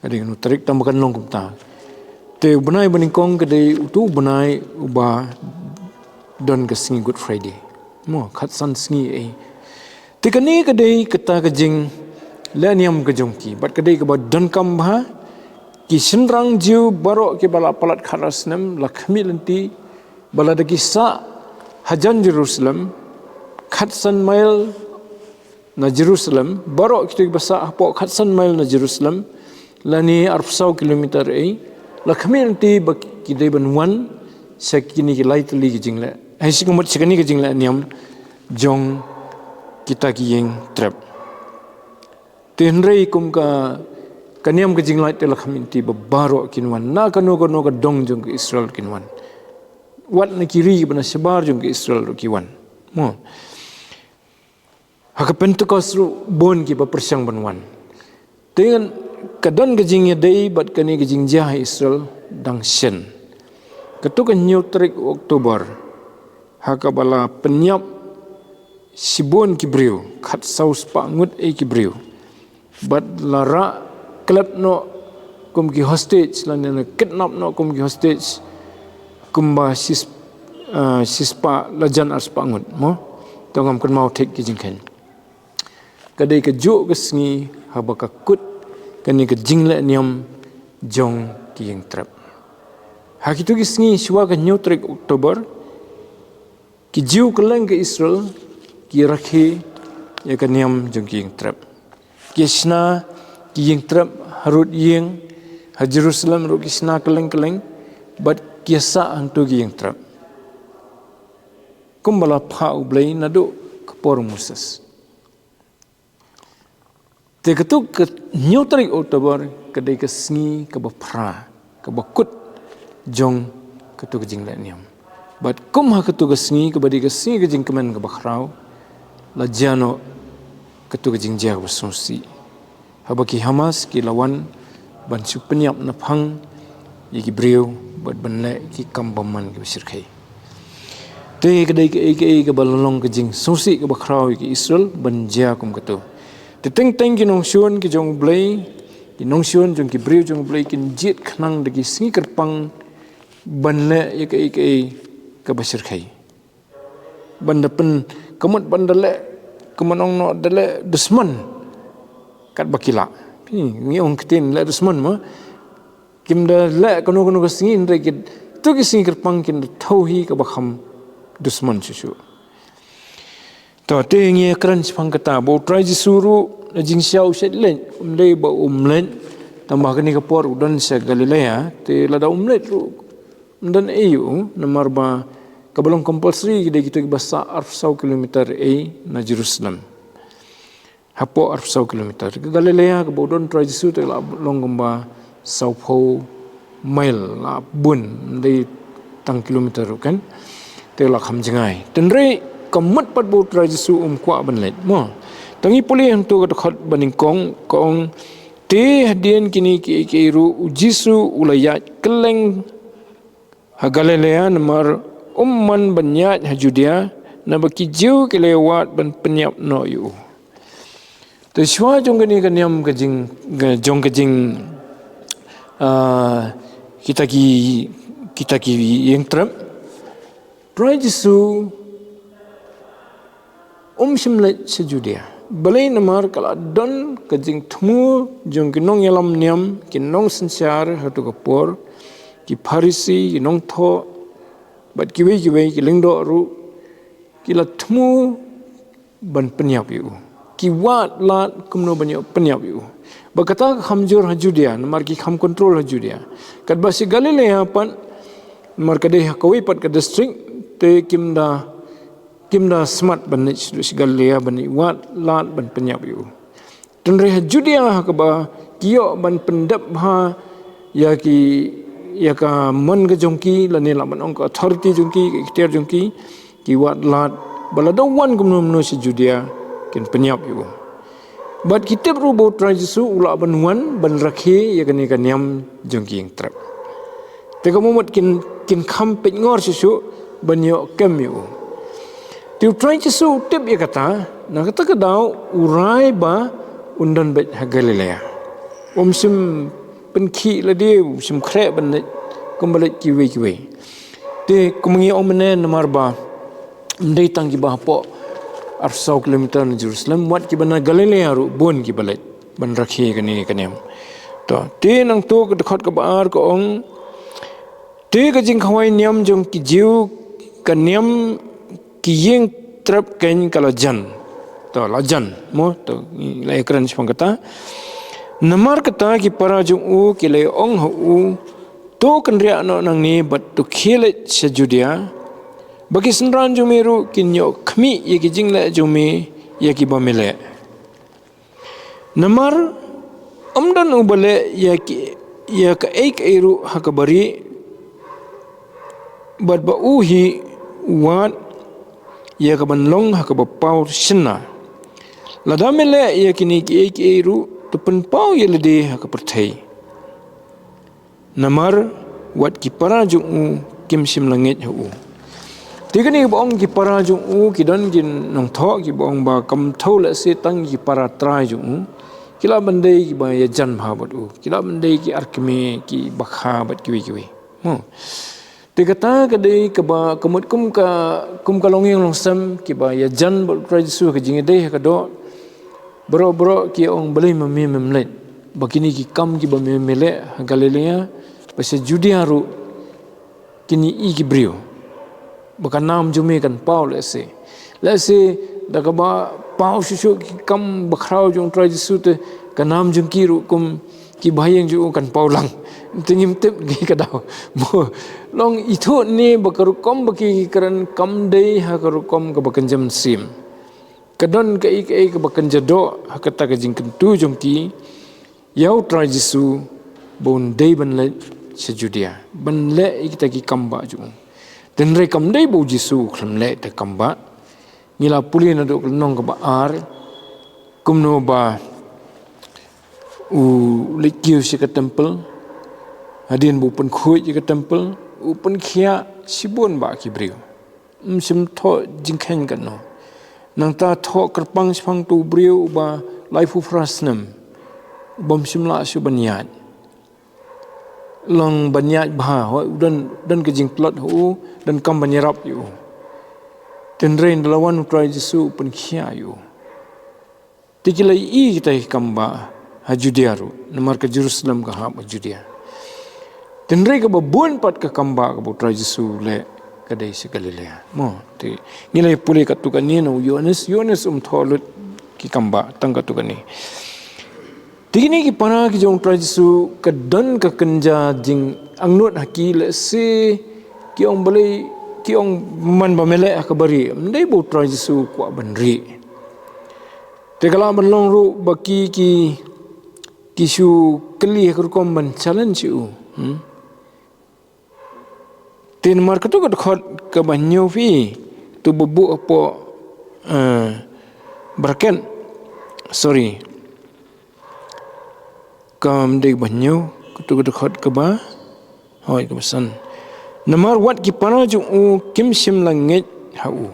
ka dei kano tarik tang ba kan long kumta. Te u bnai ba nyngkong ka dei utu u bnai uba don ka sngi Good Friday. Mo, khatsan sngi ei. Te kane ka dei kata ka jingleh niam ka jong ki. Bad ka dei kaba donkam bha, ki shynrang Jiw baroh kiba la palat khatar snem, la khmih lynti, ba lada ki sah hajan Jerusalem, khatsan mail na Jerusalem, baroh kito kiba sah hapoh khatsan mail na Jerusalem, lane arphew saw kilometer ei, la khmih lynti ba ki dei ban wan sha kine ki lai tylli ki jingleh, eh, sha ka mut sha kane ka jingleh niam jong kita ki ïing trep. Te hynrei kum ka, ka niam ka jinglait te la khmih lynti ba baroh kin wan, na kano kano ka dong jong ka Israel kin wan. Wat na ki ri kiba na shabar jong ka Israel ruh ki wan. Mo. Ha ka Pentecost ruh bun kiba pyrshang ban wan. Te ngan, ka don ka jingïadei bad kane ka jingjia ha Israel dang shen. Katto ka hynñiew tarik October, ha kaba la pynïap shibun ki briew, khatsaw spah ngut ei ki briew. Bad la rah klet noh kum ki hostage, lane la kidnap noh kum ki hostage, kumba shis-, ah, shispah lajan arspah ngut, mo? To ngam kynmaw thik ki jingkheiñ. Ka dei kajuh ka sngi haba ka kut kane ka jingleh niam jong ki ïingtrep. Ha kitu ki sngi shuwa ka hynñiew tarik October, ki Jiw kylleng ka Israel ki rakhe ïa ka niam jong ki ïingtrep. Ki shna ki ïingtrep harud ïing, ha Jerusalem ruh ki shna kylleng kylleng, bad ki sah hangtu ki ïingtrep. Kumba la phah U Blei naduh ka por Moses. Te katu ka hynñiew tarik October ka dei ka sngi kaba phra, kaba kut jong katu ka jingleh niam. Bad kum ha katu ka sngi kaba dei ka sngi ka jingkmen kaba khraw, la jia noh katu ka jingjia kaba sngewsih. Haba ki Hamas ki la wan ban shu pynïap naphang ïa ki briew bad ban leh ki kam bymman kiba shyrkhei. Te ka dei kaei kaei kaba la long ka jingsngewsih kaba khraw ïa ki Israel ban jia kum katu. Te teng teng ki nongshun ki jong U Blei, ki nongshun jong ki briew jong U Blei kin jied khnang da ki sngi kyrpang ban leh ïa kaei kaei kaba shyrkhei. Ban da pyn, ka mut ban da leh, ka mut ong noh da leh dusmon katba ki lah. Phi, ngi ong ktien leh dusmon mo. Kim da leh kano kano ka sngi, hynrei kitu ki sngi kyrpang kin da thew hi kaba kham dusmon shuh shuh. To, te ngi kren shaphang kata ba U Trai Jisu ruh na jingshisha u shait leit, um dei ba um leit, tangba kane ka por u don sha Galilea, te lada um leit ruh ym don ei ïa u, namar ba kaba long compulsory ki dei kito kiba sah arphew saw kilometer ei na Jerusalem. Hapoh arphew saw kilometer. Ka Galilea kaba u don Trai Jisu te la long kumba sawphew mile la bun, ym dei tang kilometer ruh kan. Te la kham jngai. Hynrei ka mut pat ba U Trai Jisu um kwah ban leit mo. Te ngi pule hangto ka dkhot ba nyngkong ka ong, te hadien kine kiei kiei ruh U Jisu u la ïaid kylleng ha Galilea namar um mon ban ïaid ha Judea, naba ki Jiw ki la ïawad ban pynïap noh ïa u. Te shuwa jong kane ka niam ka jing, ka jong ka jing, ah, kita ki, kita ki ïingtrep, Trai Jisu um shym leit sha Judea. Balei? Namar ka la don ka jingthmu jong ki nongïalam niam, ki nongsynshar ha kato ka por, ki Pharisi, ki nongthoh, bad kiwei kiwei, ki lyngdoh ruh, ki la thmu ban pynïap ïa u. Ki wad lad kumno ban ïoh pynïap ïa u. Bad kata ka kham jur ha Judea, namar ki kham control ha Judea. Katba sha Galilea pat, namar ka dei ha kawei pat ka district, te kim da, kim da smat ban leit sha Galilea ban ïa wad lad ban pynïap ïa u. Hynrei ha Judea ha kaba ki ïoh ban pyndep bha ïa ki, ïa ka mon ka jong ki, lane lah ban ong ka authority jong ki, ka iktiar jong ki, ki wad lad ba lada u wan kumno kumno sha Judea kin pynïap ïa u. Bad ki tip ruh ba U Trai Jisu u lah ban wan ban rakhe ïa kane ka niam jong ki ïingtrep. Te ka mut kin, kin kham peitngor shuh shuh ban ïoh kem ïa u. Te U Trai Jisu u tip ïa kata, na kata ka daw u rai ba un don beit ha Galilea. Um shym pynkhih lade, um shym khreh ban leit kumba leit kiwei kiwei. Te kumba ngi ong mynne namar ba ym dei tang kiba hapoh arphew saw kilometer na Jerusalem, wat kiba na Galilea ruh bun kiba leit ban rakhe kane ka niam. To, te nangto ka dkhot kaba ar ka ong, te ka jingkhawai niam jong ki Jiw, ka niam ki ïingtrep keiñ ka la jan. To, la jan mo, to, la ïakren shaphang kata. Namar kata ki para jong u ki la ong ha u, to kynriah noh nangne bad to khie leit sha Judea, ba ki synran jong me ruh kin ïoh khmih ïa ki jingleh jong me ïa kiba me leh. Namar ym don uba leh ïa ki, ïa kaei kaei ruh ha kaba rieh, bad ba u hi u wad ïa kaban long ha kaba paw shynna. Lada me leh ïa kine kiei kiei ruh, to pynpaw ïa lade ha ka pyrthei. Namar wat ki para jong u kim shym la ngeit ha u. Te kane ba ong ki para jong u, ki don ki nongthoh ki ba ong ba kam thew lehse tang ki para trai jong u ki lah ban dei ki ba ïajan bha bad u, ki lah ban dei ki arkmie, ki ba kha bad kiwei kiwei. Mo. Te kata ka dei kaba ka mut kum ka, kum ka longïing longsem ki ba ïajan bad u Trai Jisu ha ka jingïadei ha ka doh. Baroh baroh ki ong, balei ma me mem leit? Ba kine ki kam ki ba me me leh ha Galilea, ba sha Judea ruh kin ïohi ki briew ba ka nam jong me kan paw lehse. Lehse da kaba paw shuh shuh ki kam bakhraw jong u Trai Jisu te ka nam jong ki ruh kum ki bahaïing jong u kan paw lang. Te ngim tip ngi ka daw. Mo, long ithuh ne ba ka rukom ba ki kren kam dei ha ka rukom kaba kynja mynsiem. Ka don kaei kaei kaba kynja doh ha kata ka jingkyntu jong ki ïa u Trai Jisu ba un dei ban leit sha Judea ban leh ïa kita ki kam bah jong u. Te hynrei kam dei ba u Jisu u khlem leh ïa kita ki kam bah. Ngi la pule naduh ka lynnong kaba ar kumno ba u leit kiew sha ka temple. Hadien ba u pynkhuid ïa ka temple, u pynkhiah shibun bah ki briew. Ym shym thoh jingkheiñ katno. Nangta thoh kyrpang shaphang uto u briew uba laiphew phra snem, uba ym shym lah shuh ban ïaid. Long ban ïaid bha, hooid u don, don ka jingtlot ha u, don kam ban ïarap ïa u. Te hynrei ynda la wan u Trai Jisu u pynkhiah ïa u. Te ki la ïohi kita ki kam bah ha Judea ruh, namar ka Jerusalem ka hap ha Judea. Te hynrei kaba bun pat ka kam bah kaba u Trai Jisu u leh ka dei sha Galilea. Mo, te ngi la pule katto katne na u Ïoannis, Ïoannis um thoh lut ki kam bah, tang katto katne. Te kine ki para ki jong u Trai Jisu ka don ka kynja jingangnud ha ki, lehse ki ong, balei, ki ong man ba me leh ha kaba rieh? Ym dei ba u Trai Jisu u kwah ban rieh. Te ka lah ban long ruh ba ki, ki, ki shu kylli ha ka rukom ban challenge ïa u. Hmm? Te namar kato ka dkhot kaba hynñiew phi, to ba buh hapoh, eh, bracket, sorry. Kam dei ba hynñiew, kato ka dkhot kaba, hooid, kaba san. Namar wat ki para jong u kim shym la ngeit ha u.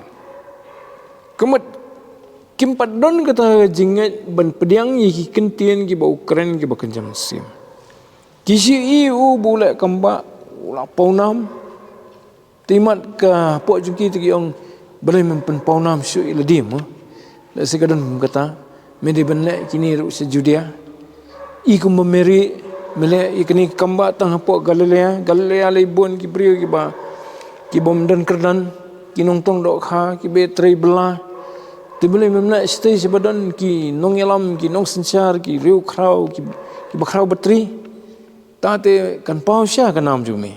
Ka mut kim pat don kata ka jingngeit ban pdiang ïa ki ktien kiba u kren kiba kynja mynsiem. Ki shu ïohi ïa u ba u leh kam bah, u la pawnam. Te imat ka hapoh jong ki te ki ong, balei mem pynpawnam shuh ïa lade mo? Lehse ka don kum kata, me dei ban leh kine ruh sha Judea. I kumba me rieh, me leh ïa kine ki kam bah tang hapoh Galilea, Galilea lei bun ki briew kiba, kibym don kyrdan, ki nongtong dohkha, kiba trei bylla. Te balei mem leh shatei shaba don ki nongïalam, ki nongsynshar, ki riewkhraw, ki, kiba khraw batri. Ta te kan paw sha ka nam jong me.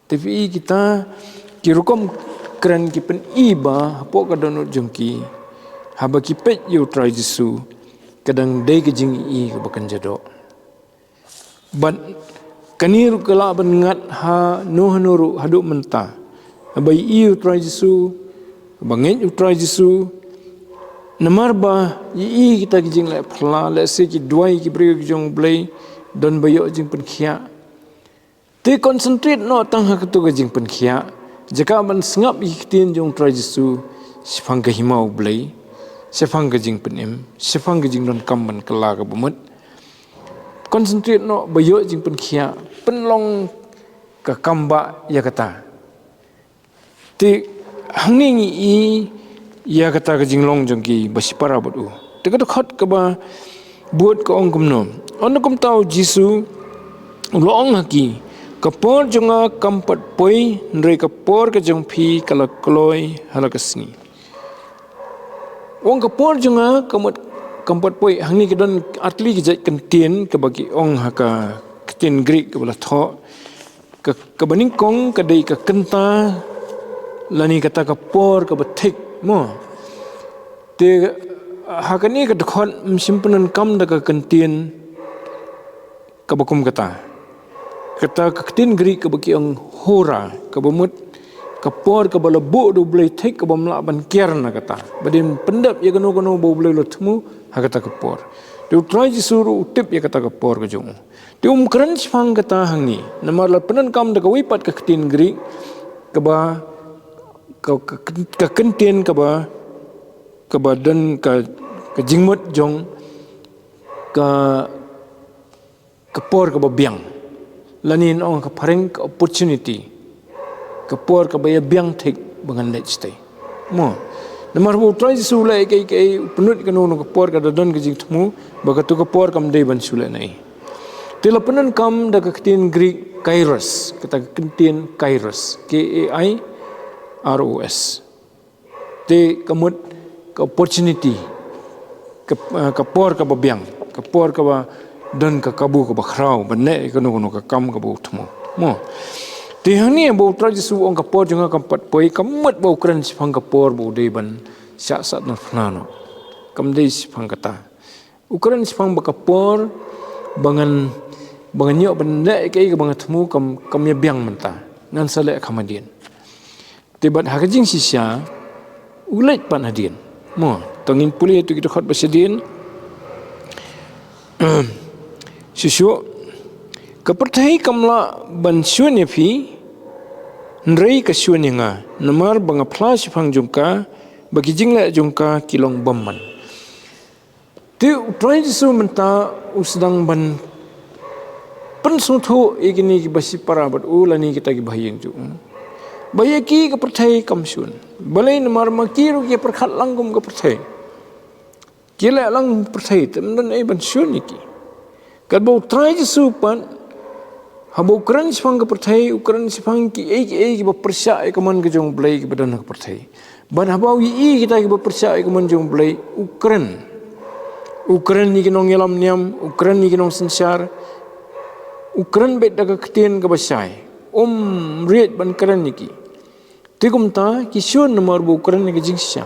Te phi i kita ki rukom kren ki pyni ba hapoh ka dohnud jong ki, haba ki peit ïa u Trai Jisu, ka dang dei ka jingïohi kaba kynja doh. Bad kane ruh ka lah ban ngat hano hano ruh haduh mynta. Haba i ïa u Trai Jisu, haba ngeit u Trai Jisu, namar ba i ïa kita ki jingleh phylla, lehse ki duwai ki briew ki jong u Blei, don ba ïoh jingpynkhiah. Te concentrate noh tang ha kato ka jingpynkhiah. Jaka ban sngap ïa ki ktien jong u Trai Jisu shaphang ka hima u Blei, shaphang ka jingpynim, shaphang ka jingdonkam ban kylla kaba mut. Concentrate noh ba ïoh jingpynkhiah, pynlong ka kam bah ïa kata. Te hangne ngi i ïa kata ka jinglong jong ki ba shipara bad u. Te ka dkhot kaba bud ka ong kumno. Ynda kumta u Jisu u la ong ha ki, ka por jong nga kam pat poi, hynrei ka por ka jong phi ka la kloi ha la ka sngi. Ong ka por jong nga ka mut kam pat poi, hangne ka don artylli ka jait ktien kaba ki ong ha ka ktien Greek kaba la thoh. Ka, kaba nyngkong ka dei ka kynta lane kata ka por kaba thik mo. Te ha kane ka dkhot ym shym pyndonkam da ka ktien kaba kum kata. Kata ka ktien Greek kaba ki ong hora, kaba mut ka por kaba la buh da u Blei thik kaba ym lah ban kiar na kata. Ba dei ban pyndep ïa kano kano ba u Blei u la thmu ha kata ka por. Te u Trai Jisu ruh u tip ïa kata ka por ka jong u. Te um kren shaphang kata hangne. Namar la pyndonkam da kawei pat ka ktien Greek kaba ka, ka, ka kyntien kaba, kaba don ka, ka jingmut jong ka, ka por kaba biang. Lane ngi ong ha ka phareng ka opportunity. Ka por kaba ïa biang thik ba ngan leit shatei. Mo. Namar ba U Trai Jisu u leh kaei kaei, u pynlut ïa kano kano ka por, ka da don ka jingthmu ba kato ka por kam dei ban shu leh na ei. Te la pyndonkam da ka ktien Greek kairos, kata ka ktien kairos, K A I R O S. Te ka mut ka opportunity, ka, eh, ka por kaba biang, ka por kaba don ka kabu kaba khraw ban leh ïa kano kano ka kam kaba u thmu. Mo. Te hangne ba U Trai Jisu u ong ka por jong nga kam pat poi, ka mut ba u kren shaphang ka por ba u dei ban shah sahnarphna noh. Kam dei shaphang kata. U kren shaphang ba ka por ba ngan, ba ngan ïoh ban leh kaei kaba nga thmu kam, kam ïa biang mynta. Ngan sa leh kham hadien. Te bad ha ka jingshisha u leit pat hadien. Mo, to ngin pule ïa tu ki dkhot ba shadien. Shuh shuh, ka pyrthei kam lah ban shun ïa phi, hynrei ka shun ïa nga, namar ba nga phla shaphang jong ka, ba ki jingleh jong ka ki long bymman. Te U Trai Jisu mynta u sdang ban pynsngewthuh ïa kine kiba shipara bad u lane kita kiba ha ïing jong u, ba ïa ki ka pyrthei kam shun. Balei? Namar ma ki ruh ki pyrkhat lang kum ka pyrthei. Ki leh lang pyrthei, te ym don ei ban shun ïa ki. Katba U Trai Jisu pat, haba u kren shaphang ka pyrthei, u kren shaphang kiei kiei kiba pyrshah ïa ka mon ka jong U Blei kiba don ha ka pyrthei. Bad haba u ïohi kita kiba pyrshah ïa ka mon jong U Blei, u kren. U kren ïa ki nongïalam niam, u kren ïa ki nongsynshar, u kren beit da ka ktien kaba shai. Um riej ban kren ïa ki. Te kumta ki shun namar ba u kren ïa ka jingshisha.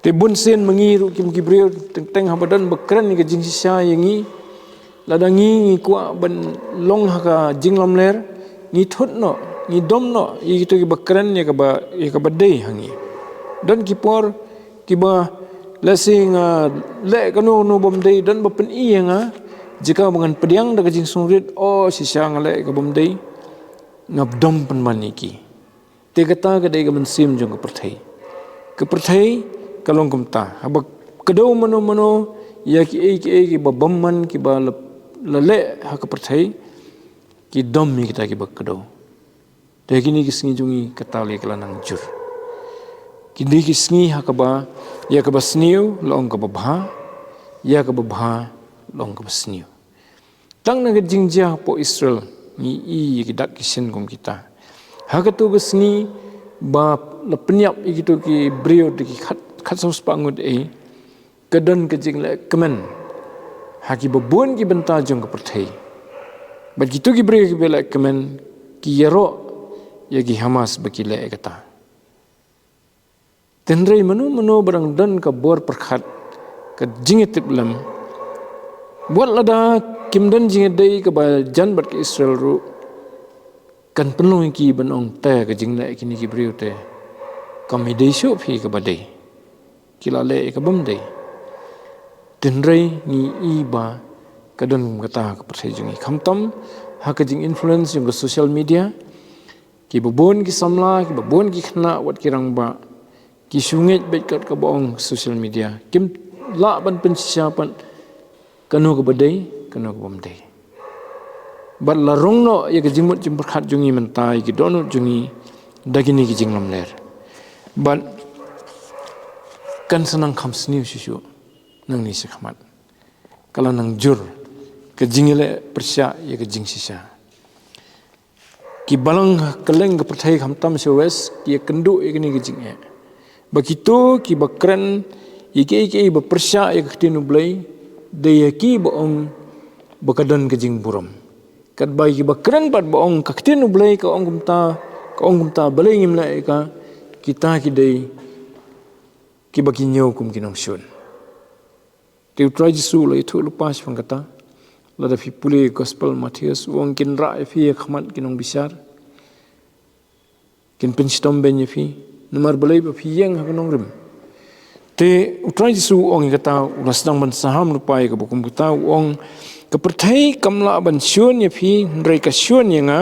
Te bun sien ma ngi ruh kim ki briew teng teng haba don ba kren ïa ka jingshisha ïa ngi. Lada ngi ngi kwah ban long ha ka jinglamler, ngi thut noh, ngi dom noh ïa kito kiba kren ïa kaba, ïa kaba dei ha ngi. Don ki por kiba lehse nga leh kano kano bym dei, don ba pyni ïa nga, jaka ba ngan pdiang da ka jingsngewrit, o shisha nga leh ïa ka bym dei, nga dom pynban ïa ki. Te kata ka dei ka mynsiem jong ka pyrthei. Ka pyrthei ka long kumta. Haba kdew mano mano ïa kiei kiei kiba bymman kiba la, la leh ha ka pyrthei, ki dom ïa kita kiba kdew. Te kine ki sngi jong ngi kata lei ka la nang jur. Kine ki sngi ha kaba, ïa kaba sniew la ong kaba bha, ïa kaba bha la ong kaba sniew. Tang na ka jingjia hapoh Israel, ngi i ïa ki dak ki shin kum kita. Ha kato ka sngi ba la pynïap ïa kito ki briew da ki khat, khatsaw spah ngut ei, ka don ka jingleh kmen ha kiba bun ki bynta jong ka pyrthei. Bad kito ki briew kiba leh kmen ki ïaroh ïa ki Hamas ba ki leh ïa kata. Hynrei mano mano ba dang don ka bor pyrkhat, ka jingïatiplem, wat lada kim don jingïadei kaba jan bad ka Israel ruh, kan pynlong ïa ki ban ong te ka jingleh kine ki briew te kam ïadei shuh phi kaba dei. Ki la leh ïa ka bym dei. Hynrei ngi i ba ka don kum kata ka pyrthei jong ngi, khamtam ha ka jinginfluence jong ka social media. Kiba bun ki samla, kiba bun ki khynnah, wat ki rangbah, ki shu ngeit beit kat kaba ong social media. Kim lah ban pynshisha pat kano kaba dei, kano kaba ym dei. Bad la rung noh ïa ka jingmut jingpyrkhat jong ngi mynta, ïa ki dohnud jong ngi da kine ki jinglamler. Bad kan sa nang kham sniew shuh shuh nangne shakhmat. Ka la nang jur ka jingïaleh pyrshah ïa ka jingshisha. Ki balang ha kylleng ka pyrthei khamtam sha West ki ïakynduh ïa kane ka jingeh. Ba kito kiba kren ïa kiei kiei ba pyrshah ïa ka ktien U Blei, dei ïa ki ba ong ba ka don ka jingburom. Katba ïa kiba kren pat ba ong ka ktien U Blei ka ong kumta, ka ong kumta, balei ngim leh ïa ka, kita ki dei kiba ki ñiew kum ki nongshun. Te U Trai Jisu u la ïathuh lypa shaphang kata. Lada phi pule Gospel Mathaios, u ong kin rah ïa phi ha khmat ki nongbishar, kin pynshitom beiñ ïa phi. Namar balei? Ba phi ïeng ha ka nongrim. Te U Trai Jisu u ong ïa kata, u la sdang ban saham lypa ïa kaba kum kata, u ong, ka pyrthei kam lah ban shun ïa phi, hynrei ka shun ïa nga,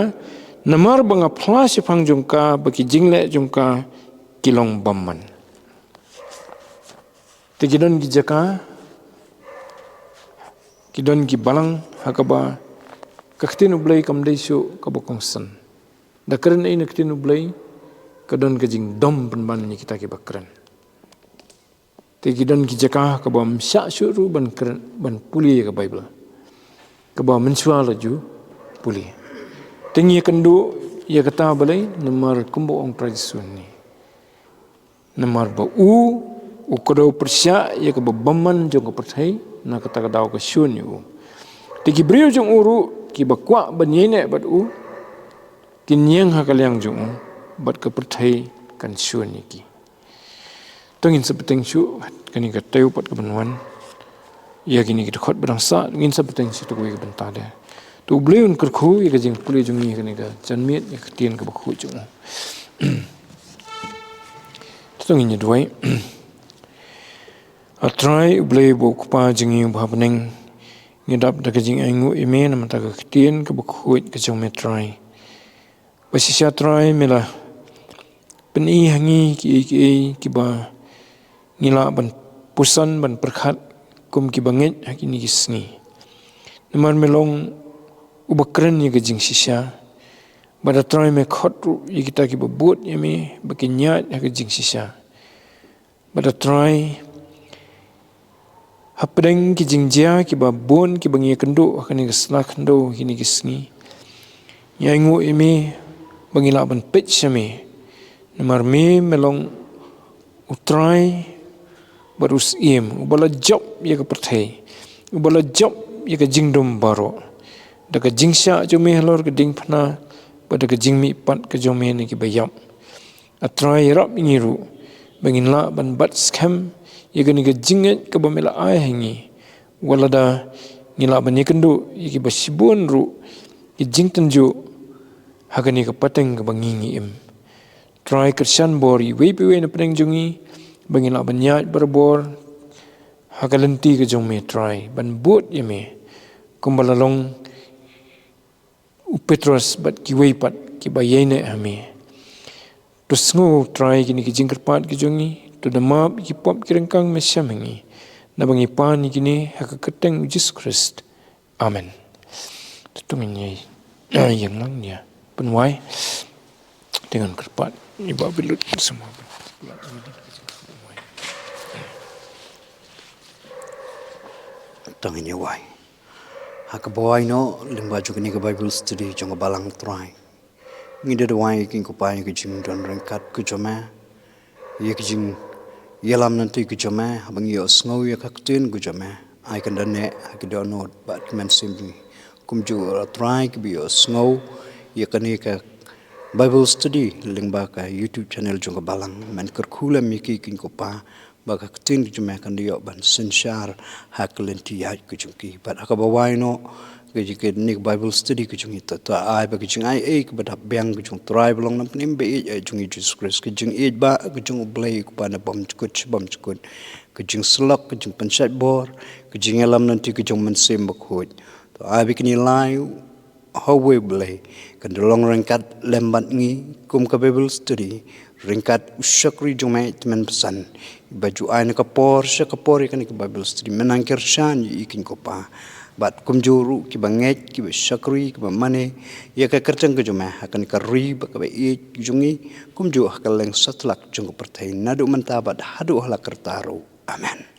Namar ba nga phla shaphang jong ka ba ki jingleh jong ka ki long bymman. Te ki don ki jaka, ki don ki balang ha kaba ka ktien U Blei kam dei shuh kaba kongsan. Da kren ei na ktien U Blei, ka don ka jingdom pynban ïa kita kiba kren. Te ki don ki jaka kaba ym shah shuh ruh ban kren, ban pule ïa ka Baibl. Kaba mynshuwa la ju pule. Te ngi ïakynduh ïa kata balei, namar kumba ong Trai Jisu hangne. Namar ba u, u kdew pyrshah ïa kaba bymman jong ka pyrthei, na kata ka daw ka shun ïa u. Te ki briew jong u ruh, kiba kwah ban ïaineh bad u, kin ïeng ha ka liang jong u, bad ka pyrthei kan shun ïa ki. To ngin sa bteng shuh, kane ka taïew pat kaban wan. Ïa kine ki dkhot ba dang sah, ngin sa bteng shuh to kawei ka bynta de. To U Blei un kyrkhu, ïa ka jingpule jong ngi kane ka janmiet, ïa ka ktien kaba khuid jong u. To ngin ïa duwai. A Trai U Blei ba u Kpa jong ngi uba ha bneng. Ngi dap da ka jingainguh ïa me, namar ka ktien kaba khuid ka jong me Trai. Ba shisha Trai me la pyni ha ngi kiei kiei kiba ngi lah ban puson ban pyrkhat kum kiba ngeit ha kine ki sngi. Namar me long uba kren ïa ka jingshisha. Bad a Trai me khot ruh ïa kita kiba bud ïa me ba kin ïaid ha ka jingshisha. Bad a Trai, hapdeng ki jingjia kiba bun kiba ngi ïakynduh ha kane ka sla khyndew kine ki sngi, ngi ainguh ïa me ba ngi lah ban peit sha me. Namar me me long U Trai bad U Syiem, uba la jop ïa ka pyrthei, uba la jop ïa ka jingdum baroh. Da ka jingshah jong me halor ka diengphna bad da ka jingmihpat ka jong me na kiba ïap. A Trai, ïarap ïa ngi ruh ba ngin lah ban bat skhem ïa kane ka jingngeit kaba me la ai ha ngi. Wat lada ngi lah ban ïakynduh ïa kiba shibun ruh ki jingtynjuh ha kane ka pateng kaba ngi ngi im. Trai, kyrshan bor ïa iwei pa iwei na pdeng jong ngi ba ngin lah ban ïaid barabor ha ka lynti ka jong me Trai, ban bud ïa me kumba la long u Petros bad kiwei pat kiba ïaineh ha me. To sngew Trai kine ki jingkyrpad ki jong ngi, to da map ïa ki pop ki ryngkang me shem ha ngi. Naba ngi pan ïa kine ha ka kyrteng U Jisu Khrist. Amen. To ngin ïa ïeng lang ïa pynwai. Te ngan kyrpad ïa i Bah Bilut semua. To ngin ïa wai. Ha kaba wai noh, lyngba jong kane ka Bible study jong ka balang Trai, ngi da duwai ïa ka, ko Pa, ïa ka jingdon ryngkat ka jong me, ïa ka jingïalam lynti ka jong me, haba ngi ïohsngew ïa ka ktien ka jong me. Ai kan da neh ha ki dohnud bad ki mynsiem jong ngi. Kumjuh ruh Trai, kiba ïohsngew ïa kane ka Bible study lyngba ka YouTube channel jong ka balang, men kyrkhu lem ïa ki, ko Pa, ba ka ktien ka jong me kan da ïoh ban synshar ha ka lynti ïaid ka jong ki. Bad ha kaba wai noh, ka jingkit ïa kane ka Bible study ka jong ngi, to, to ai ba ka jingaiei kaba dap biang ka jong U Trai ba long Nongpynim ba ïeit jong ngi Jisu Khrist, ka jingïeit ba ka jong U Blei, ko Pa, na bymjukut sha bymjukut, ka jingsyllok, ka jingpynshait bor, ka jingïalam lynti ka jong U Mynsiem Bakhuid. To ai ba kine lai ha uwei U Blei kan da long ryngkat lem bad ngi kum ka Bible study, ryngkat u shakri jong me, tymmen basan, ba ju ai na ka por sha ka por ïa kane ka Bible study. Men nang kyrshan ïa ki, ko Pa, bad kumjuh ruh kiba ngeit, kiba shakri, kiba mane ïa ka kyrteng ka jong me ha kane ka ri bad kaba ïeit jong ngi, kumjuh ha kylleng satlak jong ka pyrthei, naduh mynta bad haduh hala karta ruh. Amen.